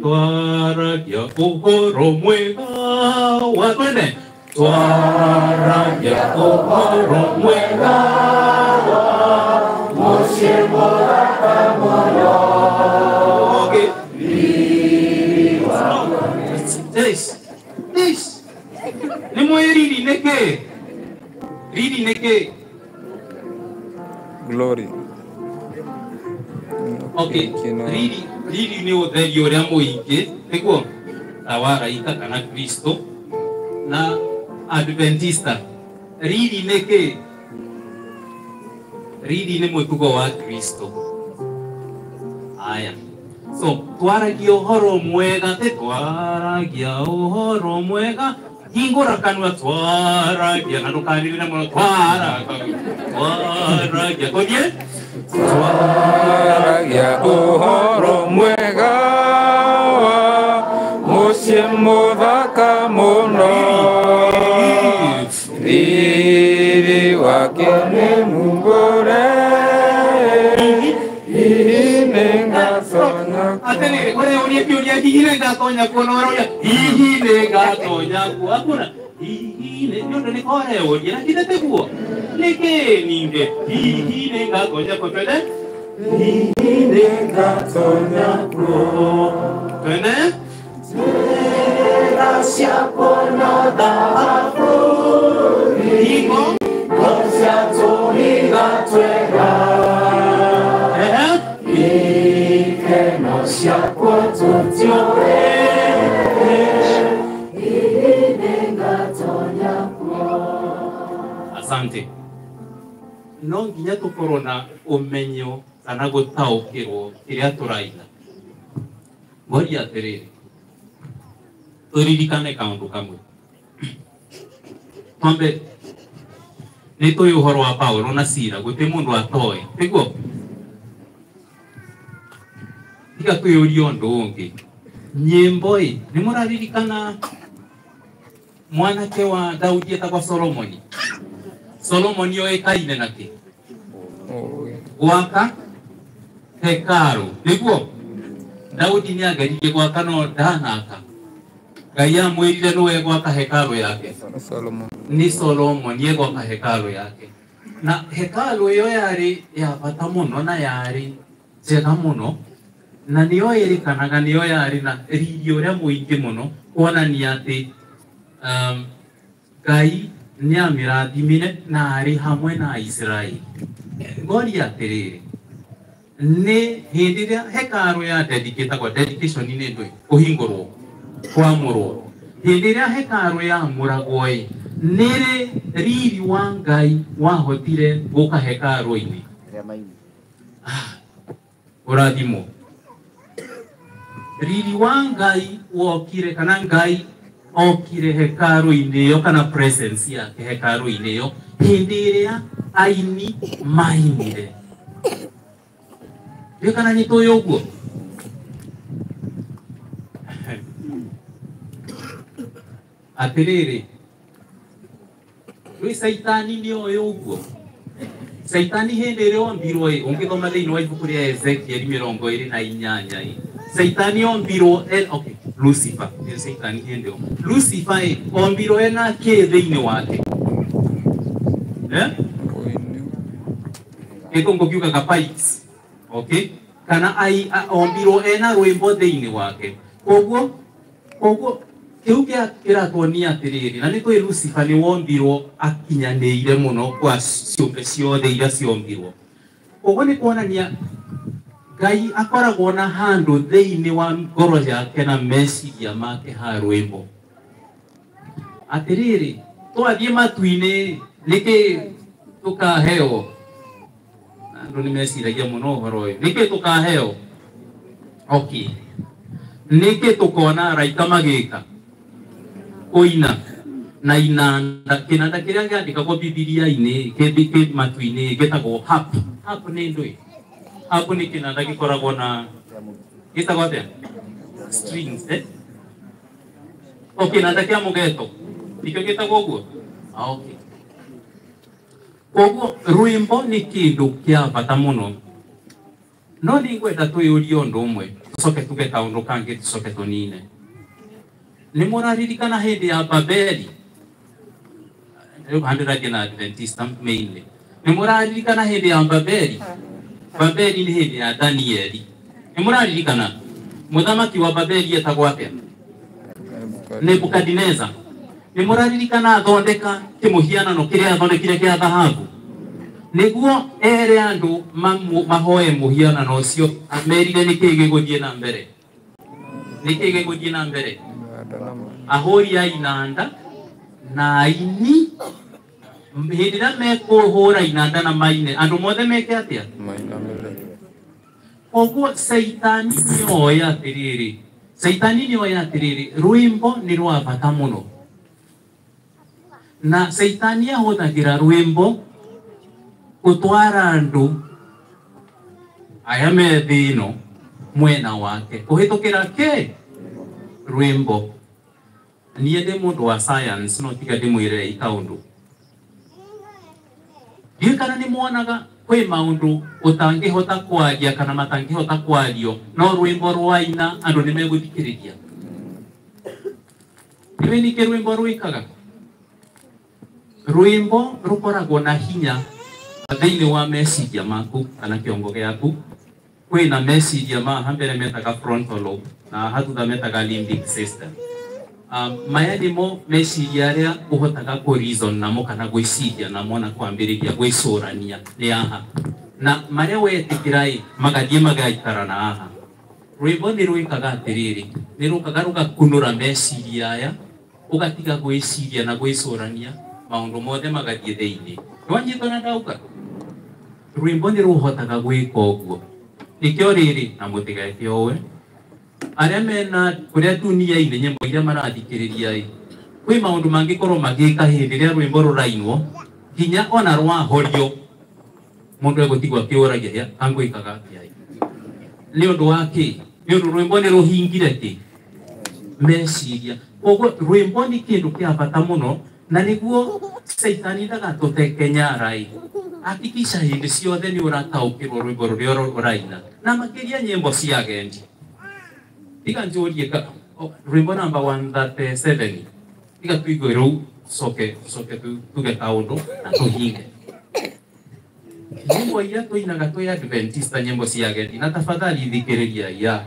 Twaragia ũhoro mwega wa twende. Twaragia ũhoro mwega wa mũciĩ mũthaka mũno. Okay. This. This. Nĩ mwĩ riri nĩkĩ? Riri nĩkĩ? Glory. Okay. Riri riri nĩ ũtheri ũrĩa mũingĩ nĩguo ta wa raika kana Kristo na Adventista. Riri nĩkĩ? Riri nĩ mũtugo wa Kristo. Aya. So twaragia ũhoro mwega te twaragia ũhoro mwega hingũra kanua twaragia na ndũkanĩrĩre mũno twaragia tũthiĩ twaragia ũhoro mwega wa mũciĩ mũthaka mũno. Riri wake nĩ mumbũre hihi nĩngatonya. Atĩrĩrĩ, ũrĩa ũria kĩũria hihi nĩngatonya kuo na ũroria hihi nĩngatonya kuo hakuna hihi nĩ ũndũ nĩ koreũria na githĩ tiguo nĩkĩ ningĩ hihi nĩngatonya kuo twende hihi nĩngatonya kuo twende njĩra ciakwa no thahabu hingo cia tũhiga twega ikeno ciakwa tũtiũĩ hihi nĩngatonya kuo. Asante. No nginya tũkorwo na ũmenyo kana gũtaũkĩrwo kĩrĩa tũraina. Ngoria atĩrĩrĩ, tũririkane kaũndũ kamwe. Twambe nĩ tũĩ ũhoro wa Paulo na Sila, gũtirĩ mũndũ atoĩ, tiguo? Tiga twĩyũrie ũndũ ũngĩ. Nyĩmbo ĩ, nĩ mũraririkana mwanake wa Daudi etagwo Solomoni? Solomoni oĩkaine na kĩ? Gwaka hekarũ, nĩguo? Daudi nĩ ageririe gwaka no ndanaka. Ngai amwĩrire nĩwe gwaka hekarũ yake. Nĩ Solomoni egwaka hekarũ yake. Na hekarũ ĩyo yarĩ ya bata mũno na yarĩ njega mũno na nĩyo ĩrĩkanaga nĩyo yarĩ na riri ũrĩa mũingĩ mũno kuonania atĩ Ngai nĩ amĩrathimire na arĩ hamwe na Isiraeli. Ngoria atĩrĩrĩ, nĩ hĩndĩ ĩrĩa hekarũ ya dedicatagwo, dedication nĩ ndũĩ, kũhingũrwo, kwamũrwo. Hĩndĩ ĩrĩa hekarũ yamũragwo ĩ, nĩrĩ riri wa Ngai wahotire gũka hekarũ-inĩ? Ũrathimwo. Riri wa Ngai wokire kana Ngai okire hekarũ-inĩ ĩyo kana presence yake hekarũ-inĩ ĩyo hĩndĩ ĩrĩa aini mainire. Ndiũ kana nĩ tũĩ ũguo? Atĩrĩrĩ, rĩu Caitani nĩ oĩ ũguo. Caitani hĩndĩ ĩrĩa ombirwo ĩ, ũngĩthoma thĩinĩ wa ibuku rĩa Ezekieli 28 ĩ, Caitani ombirwo okay, Lucifer, nĩ Caitani hĩndĩ ĩyo. Lucifer ĩ, ombirwo ena kĩ thĩinĩ wake? Gĩthũngũ kiugaga pipes. Okay? Kana ombirwo ena rwĩmbo thĩinĩ wake. Koguo kĩu kĩratuonia atĩrĩrĩ, na nĩ tũĩ Lucifer nĩ wombirwo akinyanĩire mũno kwa ciũmbe ciothe iria ciombirwo. Koguo nĩ kuonania Ngai akoragwo na handũ thĩinĩ wa ngoro yake na meciria make ha rwĩmbo. Atĩrĩrĩ, twathiĩ matu-inĩ nĩkĩ tũkaheo? Andũ nĩ meciragia mũno ũhoro ũyũ. Nĩkĩ tũkaheo? Okay. Nĩkĩ tũkona araika magĩka kũina na inanda kĩnanda kĩrĩa kĩandĩkagwo Bibilia-inĩ kĩ matu-inĩ gĩtagwo harp. Harp nĩ ndũĩ? Harp nĩ kĩnanda gĩkoragwo na gĩtagwo atĩa? Strings, eh? O kĩnanda kĩa mũgeto nĩkĩo gĩtagwo ũguo? Ah, okay. Koguo rwĩmbo nĩ kĩndũ kĩa bata mũno. No nĩngwenda twĩyũrie ũndũ ũmwe tũcoke tuge kaũndũ kangĩ tũcoke tũnine. Nĩ mũraririkana hĩndĩ ya Babeli? Rĩu handĩragia na Adventista mainly. Nĩ mũraririkana hĩndĩ ya Babeli? Babeli nĩ hĩndĩ ya Danieli. Nĩ mũraririkana mũthamaki wa Babeli etagwo atĩa? Nebukadineza. Nĩ mũraririkana athondeka kĩmũhianano kĩrĩa athondekire kĩa thahabu nĩguo ere andũ mahoe mũhianano ũcio amerire nĩkĩĩ gĩgũthiĩ na mbere. Nĩkĩĩ gĩgũthiĩ na mbere? Ahũri a inanda na aini hĩndĩ ĩrĩa mekũhũra inanda na maine andũ mothe meke atĩa? Koguo Caitani nĩoĩ atĩrĩrĩ, Caitani nĩoĩ atĩrĩrĩ rwĩmbo nĩ rwa bata mũno. Na Caitani ahũthagĩra rwĩmbo gũtwara andũ aya me thĩ ĩno mwena wake kũhĩtũkĩra kĩ? Rwĩmbo. Niĩ ndĩ mũndũ wa science no tiga ndĩmwĩre kaũndũ. Ndiũĩ kana nĩ mwonaga kwĩ maũndũ ũtangĩhota kwaria kana matangĩhota kwario no rwĩmbo rwaina andũ nĩ megũthikĩrĩria. Nĩũĩ nĩkĩ rwĩmbo rwĩkaga? Rwĩmbo rũkoragwo na hinya thĩinĩ wa meciria maku kana kĩongo gĩaku. Kwĩna meciria ma haha mbere metaga frontal lobe na haha thutha metaga limbic system. Maya nĩmo meciria arĩa ũhotaga kũ reason namo kana gwĩciria namo na kwambĩrĩria gwĩcũrania nĩ haha. Na marĩa wetĩkĩra ĩ magathiĩ magaikara na haha. Rwĩmbo nĩ rwĩkaga atĩrĩrĩ, nĩ rũkaga rũgakunũra meciria aya ũgatiga gwĩciria na gwĩcũrania maũndũ mothe magathiĩ thĩinĩ. Nĩwanyitwo na ndauga? Rwĩmbo nĩ rũhotaga gwĩka ũguo. Nĩkĩo rĩrĩ na mũtigeke ũwe arĩa mena kũrĩa dunia-inĩ nyĩmbo iria marathikĩrĩria ĩ kwĩ maũndũ mangĩkorwo magĩka hĩndĩ ĩrĩa rwĩmbo rũrainwo nginya ona rwahorio mũndũ egũtigwo akĩũragia angwĩkaga atĩa ĩ. Nĩ ũndũ wa kĩ? Nĩ ũndũ rwĩmbo nĩ rũhingire kĩ? Meciria. Koguo rwĩmbo nĩ kĩndũ kĩa bata mũno na nĩguo Caitani ndagatũteke nyara ĩ. Hakikisha hĩndĩ ciothe nĩ ũrataũkĩrwo rwĩmbo rũrĩa ũraina na makĩria nyĩmbo cia agendi. Tiga njũrie rwĩmbo namba 137 tiga tuigue rũu coke coke tuge kaũndũ na tũhinge. Nyĩmbo iria tũinaga twĩ Adventista nyĩmbo cia agendi na tafadhali thikĩrĩria ya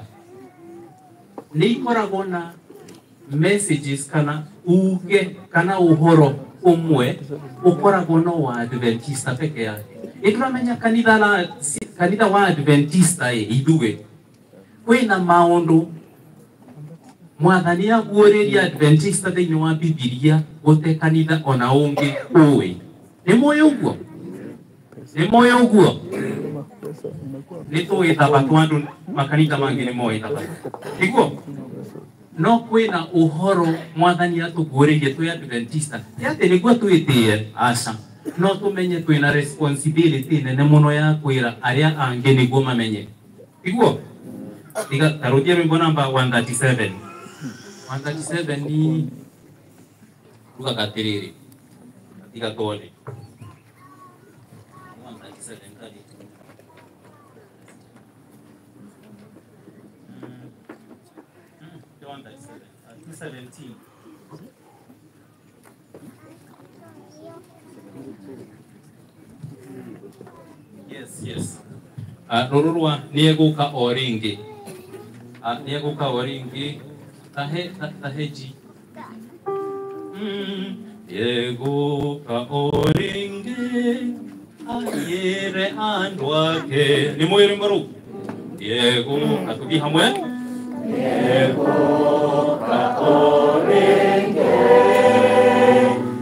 nĩ ikoragwo na messages kana uge kana ũhoro ũmwe ũkoragwo no wa Adventista peke yake. Ĩtũramenya kanitha wa Adventista ĩ ithuĩ kwĩna maũndũ mwathani aguũrĩria Adventista thĩinĩ wa Bibilia gũte kanitha ona ũngĩ ũĩ. Nĩ mũĩ ũguo? Nĩ mũĩ ũguo? Nĩ tũĩ thabatũ andũ makanitha mangĩ nĩ moĩ thabatũ. Nĩguo? No kwĩna ũhoro mwathani atũguũrĩirie twĩ Adventista ti atĩ nĩguo twĩtĩe, aca, no tũmenye twĩna responsibility nene mũno ya kwĩra arĩa angĩ nĩguo mamenye. Tiguo? Tiga tarudia rwĩmbo namba 137. 137 ni rugaga atĩrĩrĩ, tiga tuone. 137 kari. 137, 217. Yes, yes. Rũrũ rwa nĩegũka o rĩngĩ. Nĩegũka o rĩngĩ tahe G. Nĩegũka o rĩngĩ ayĩre andũ ake. Nĩ mũĩ rwĩmbo rũu? Nĩegũka, tũthiĩ hamwe. Nĩegũka o rĩngĩ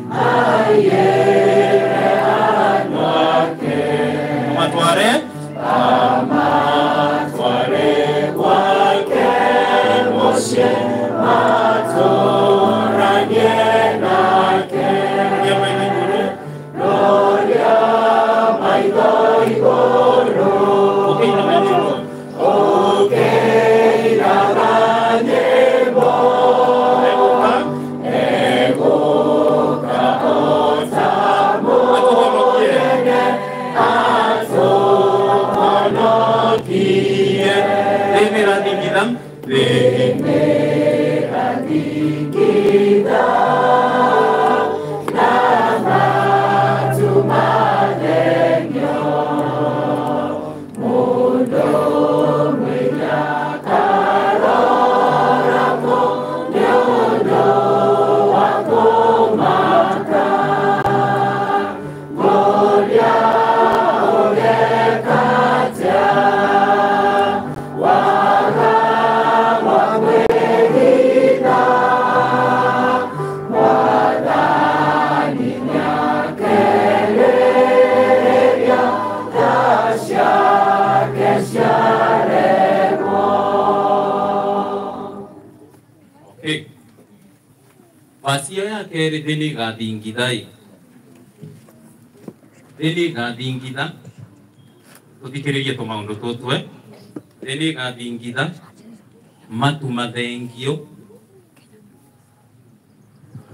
ayĩre andũ ake. Amatware? Amatware gwake mũciĩ. yokire thĩ nĩrathingitha thĩ nĩrathingitha na matu mathengio mũndũ mwĩnya karoragwo nĩ ũndũ wa kũmaka ngũria ũgeka atĩa waga wa kwĩhitha Mwathani nĩakereria tha ciake ciarehwo. Okay. Vasi ĩyo ya kerĩ thĩ nĩĩgathingitha ĩ thĩ nĩĩgathingitha tũthikĩrĩrie tũmaũndũ tũtũ thĩ nĩĩgathingitha matu mathengio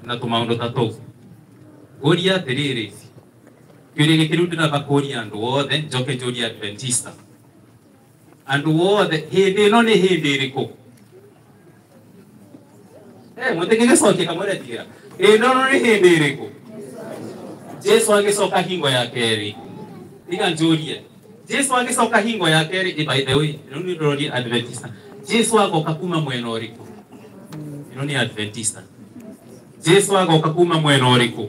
na tũmaũndũ ta tũu ngũria atĩrĩrĩ kĩũria gĩkĩ rĩu ndĩramba kũria andũ othe njoke njũrie Adventista andũ othe hĩndĩ ĩno nĩ hĩndĩ ĩrĩkũ mũtingĩgĩcokia kamwĩra tigira hĩndĩ ĩno nĩ hĩndĩ ĩrĩkũ Jesu agĩcoka hingo ya kerĩ tiga njũrie Jesu agĩcoka hingo ya kerĩ by the way rĩu nĩ ndĩroria Adventista Jesu agoka kuma mwena ũrĩkũ ĩno nĩ Adventista Jesu agoka kuma mwena ũrĩkũ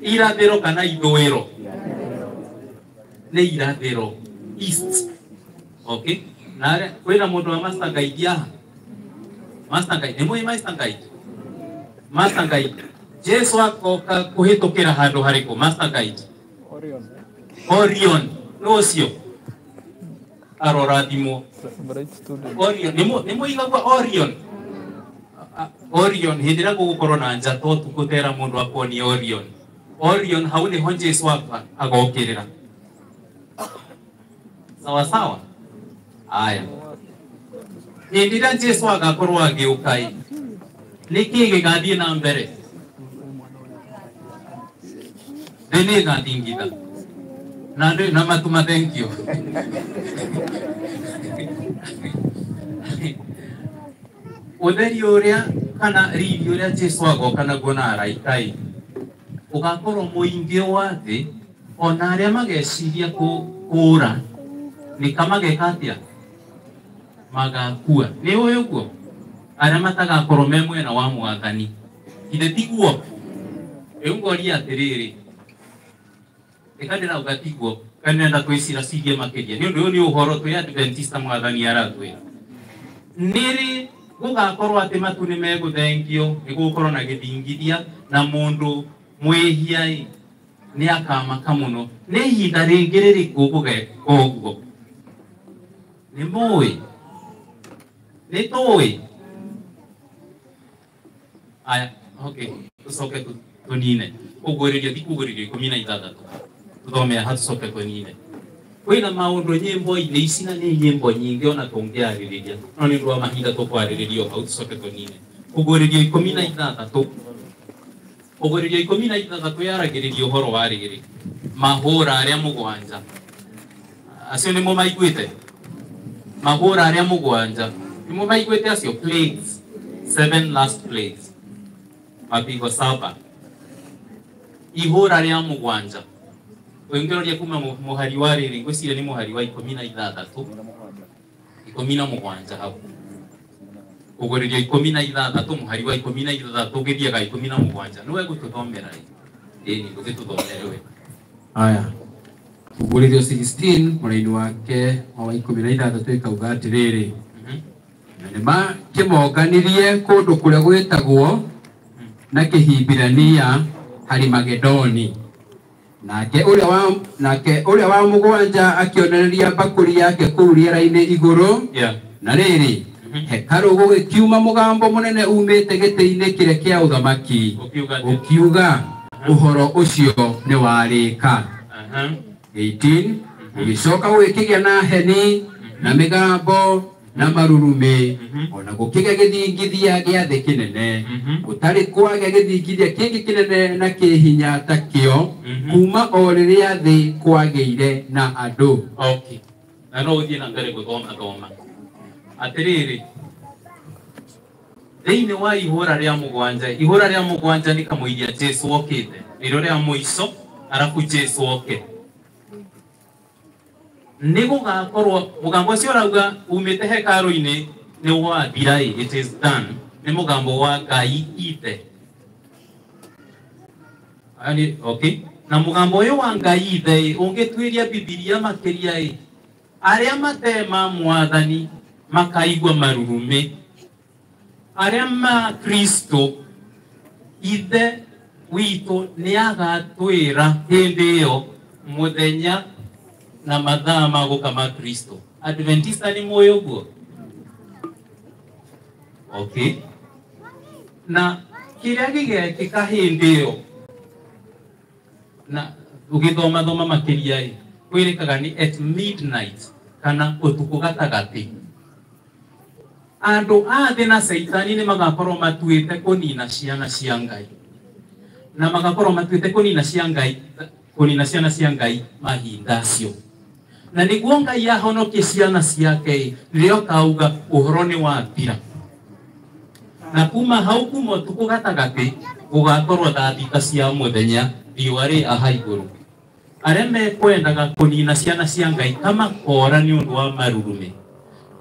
irathĩro kana ithũĩro nĩ irathĩro east okay na kwĩna mũndũ wa master guide haha master guide nĩ mũĩ master guide master guide Jesu agoka kũhĩtũkĩra handũ harĩkũ master guide Orion. Orion nũ ũcio arorathimwo Bright student. Orion nĩ mũigagua Orion Orion hĩndĩ ĩrĩa gũgũkorwo na njata ũtukũ tera mũndũ akuonie Orion Orion hau nĩho Jesu agokĩrĩra sawa sawa aya hĩndĩ ĩrĩa Jesu agakorwo agĩũka ĩ nĩ kĩĩ gĩgathiĩ na mbere thĩ nĩĩgathingitha na ndĩ na matu mathengio ũtheri ũrĩa kana riri ũrĩa Jesu agoka naguo na araika ĩ ũgakorwo mũingĩ wa thĩ ona arĩa mageciria kũũra nĩka mageka atĩa magakua nĩ ũĩ ũguo arĩa matagakorwo me mwena wa mwathani ithe tiguo rĩu ngoria atĩrĩrĩ rĩka ndĩrauga tiguo kana nĩrenda twĩciracirie makĩria nĩ ũndũ ũyũ nĩ ũhoro twĩ Adventista mwathani aratwĩra nĩrĩ gũgakorwo atĩ matu nĩ megũthengio nĩ gũgũkorwo na gĩthingithia na mũndũ mwĩhia ĩ nĩ akamaka mũno nĩ ihinda rĩngĩ rĩrĩkũ gũgeka ũguo nĩ mũĩ nĩ tũĩ aya okay tũcoke tũnine kũguũrĩrio ti kũguũrĩrio 16 tũthome haha tũcoke tũnine kwĩna maũndũ nyĩmbo-inĩ ici na nĩ nyĩmbo nyingĩ ona tũngĩarĩrĩria no nĩ ũndũ wa mahinda tũkwarĩrĩria o hau tũcoke tũnine kũguũrĩrio 16 kũguũrĩrio 16 yaragĩrĩria ũhoro wa rĩrĩ mahũra arĩa mũgwanja acio nĩmo maiguĩte mahũra arĩa mũgwanja nĩmo maiguĩte acio plagues 7 last plagues mapigo 7 ihũra rĩa mũgwanja ũngĩroria kuma mũhari wa rĩrĩ ngwĩciria nĩ mũhari wa 16 17 hau kũguũrĩrio 16 mũhari wa 16 ũgĩthiaga 17 nĩwe gũtũthomera ĩ ĩni gũgĩtũthomere we aya kũguũrĩrio 16 mũraini wake wa 16 ĩkauga atĩrĩrĩ na nĩmakĩmonganirie kũndũ kũrĩa gwĩtagwo na Kĩhibirania Harimagedoni nake ũrĩa wa mũgwanja akĩonereria mbakũri yake kũu rĩera-inĩ igũrũ na rĩrĩ hekarũ gũgĩkiuma mũgambo mũnene umĩte gĩtĩ-inĩ kĩrĩa kĩa ũthamaki ũkiuga ũhoro ũcio nĩ warĩka 18 gũgĩcoka gũgĩkĩgĩa na heni na mĩgambo na marurumĩ ona gũkĩgĩa gĩthingithia gĩa thĩ kĩnene gũtarĩ kwagĩa gĩthingithia kĩngĩ kĩnene na kĩhinya ta kĩo kuma o rĩrĩa thĩ kwagĩire na andũ. Okay. Na no ũthiĩ na mbere gũthoma thoma. Atĩrĩrĩ, thĩinĩ wa ihũra rĩa mũgwanja, ihũra rĩa mũgwanja nĩ kamũiria Jesu okĩte, nĩrĩo rĩa mũico arabu Jesu oke. Nĩ gũgakorwo mũgambo ũcio ũrauga umĩte hekarũ-inĩ nĩ wathira, it is done, nĩ mũgambo wa Ngai Ithe. Yani, okay. Na mũgambo ũyũ wa Ngai Ithe ũngĩtuĩria Bibilia makĩria ĩ, arĩa matema mwathani makaigua marurumĩ, arĩa ma Kristo Ithe witũ nĩ agatwĩra hĩndĩ ĩyo mũthenya na mathaa ma gũka ma Kristo. Adventista nĩ mũĩ ũguo? Okay. Na kĩrĩa gĩgekĩka hĩndĩ ĩyo, na ũgĩthoma thoma makĩria ĩ, kwĩrĩkaga nĩ at midnight kana ũtukũ gatagatĩ, andũ a thĩ na Caitani nĩ magakorwo matuĩte kũnina ciana cia Ngai, na magakorwo matuĩte kũnina cia Ngai, kũnina ciana cia Ngai mahinda acio. Na nĩguo Ngai ahonokie ciana ciake, nĩrĩo kauga ũhoro nĩ wathira. Na kuma hau kuma ũtukũ gatagatĩ gũgakorwo thaa thita cia mũthenya riũa rĩ aha igũrũ. Arĩa mekwendaga kũnina ciana cia Ngai kamakora nĩ ũndũ wa marurumĩ.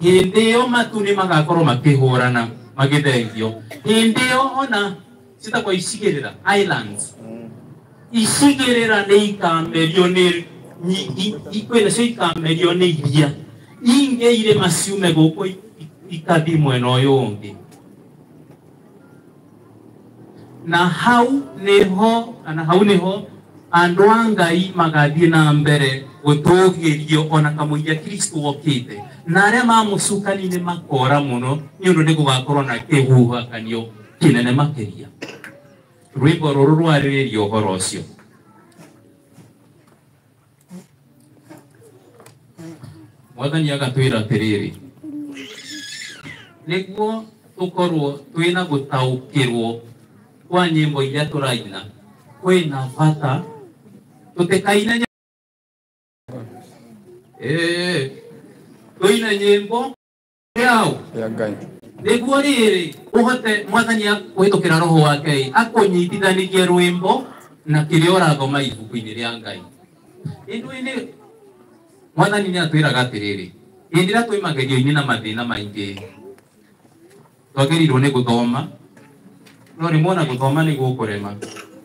Hĩndĩ ĩyo matu nĩ magakorwo makĩhũrana magĩthengio. Hĩndĩ ĩyo ona citagwo icigĩrĩra, islands, icigĩrĩra nĩ ikamerio nĩ kwĩna cio ikamerio nĩ iria, ingĩ irĩma ciume gũkũ ikathiĩ mwena ũyũ ũngĩ. Na hau nĩho, kana hau nĩho andũ a Ngai magathiĩ na mbere gũtũgĩrio ona kamũiria Kristo okĩte, na arĩa mamũcukani nĩ makora mũno nĩ ũndũ nĩ gũgakorwo na kĩhuhũkanio kĩnene makĩria. Rwĩmbo rũrũ rwarĩrĩria ũhoro ũcio. Mwathani agatwĩra atĩrĩrĩ, nĩguo tũkorwo twĩna gũtaũkĩrwo kwa nyĩmbo iria tũraina, kwĩna bata tũtikaine tũine nyĩmbo yao ya Ngai, nĩguo rĩrĩ ũhote mwathani kũhĩtũkĩra roho wake akũnyitithanirie rwĩmbo na kĩrĩa ũrathoma ibuku-inĩ rĩa Ngai. Ĩndũ-inĩ mwathani nĩ atwĩraga atĩrĩrĩ, hĩndĩ ĩrĩa twĩ magerio-inĩ na mathĩna maingĩ twagĩrĩirwo nĩ gũthoma, no rĩmwe ona gũthoma nĩ gũkũrema,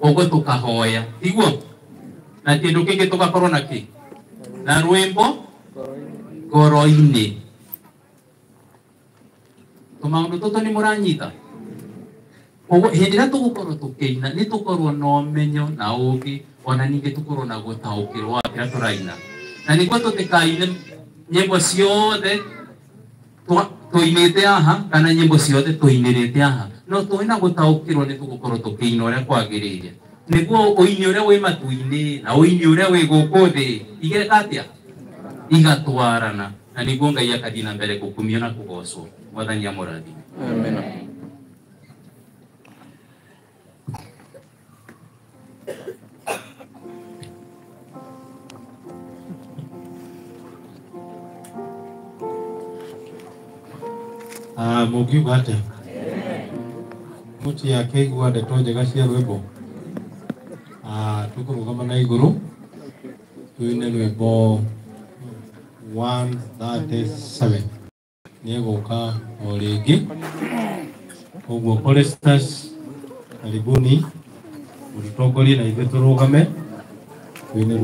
ũguo tũkahoya, tiguo? Na kĩndũ kĩngĩ tũgakorwo na kĩ? Na rwĩmbo ngoro-inĩ. Tũmaũndũ tũtũ nĩ mũranyita? Koguo hĩndĩ ĩrĩa tũgũkorwo tũkĩina nĩ tũkorwo na ũmenyo na ũũgĩ, ona ningĩ tũkorwo na gũtaũkĩrwo wa kĩrĩa tũraina. Na nĩguo tũtikaine nyĩmbo ciothe tũinĩte haha kana nyĩmbo ciothe tũinĩrĩte haha, no twĩna gũtaũkĩrwo nĩ tũgũkorwo tũkĩina ũrĩa kwagĩrĩire, nĩguo ũini ũrĩa wĩ matu-inĩ na ũini ũrĩa wĩ gũkũ thĩ igeka atĩa? Igatwarana, na nĩguo Ngai akathiĩ na mbere gũkumio na kũgocwo. Mwathani amũrathime. Amen. Mũngiuga atĩa? Mũtiakĩigua ndeto njega cia rwĩmbo? Tũkũrũgama na igũrũ tuine rwĩmbo 137 nĩegũka o rĩngĩ. Koguo choristers, karibuni mũtũtongorie na ithuĩ tũrũgame tuine rwĩmbo.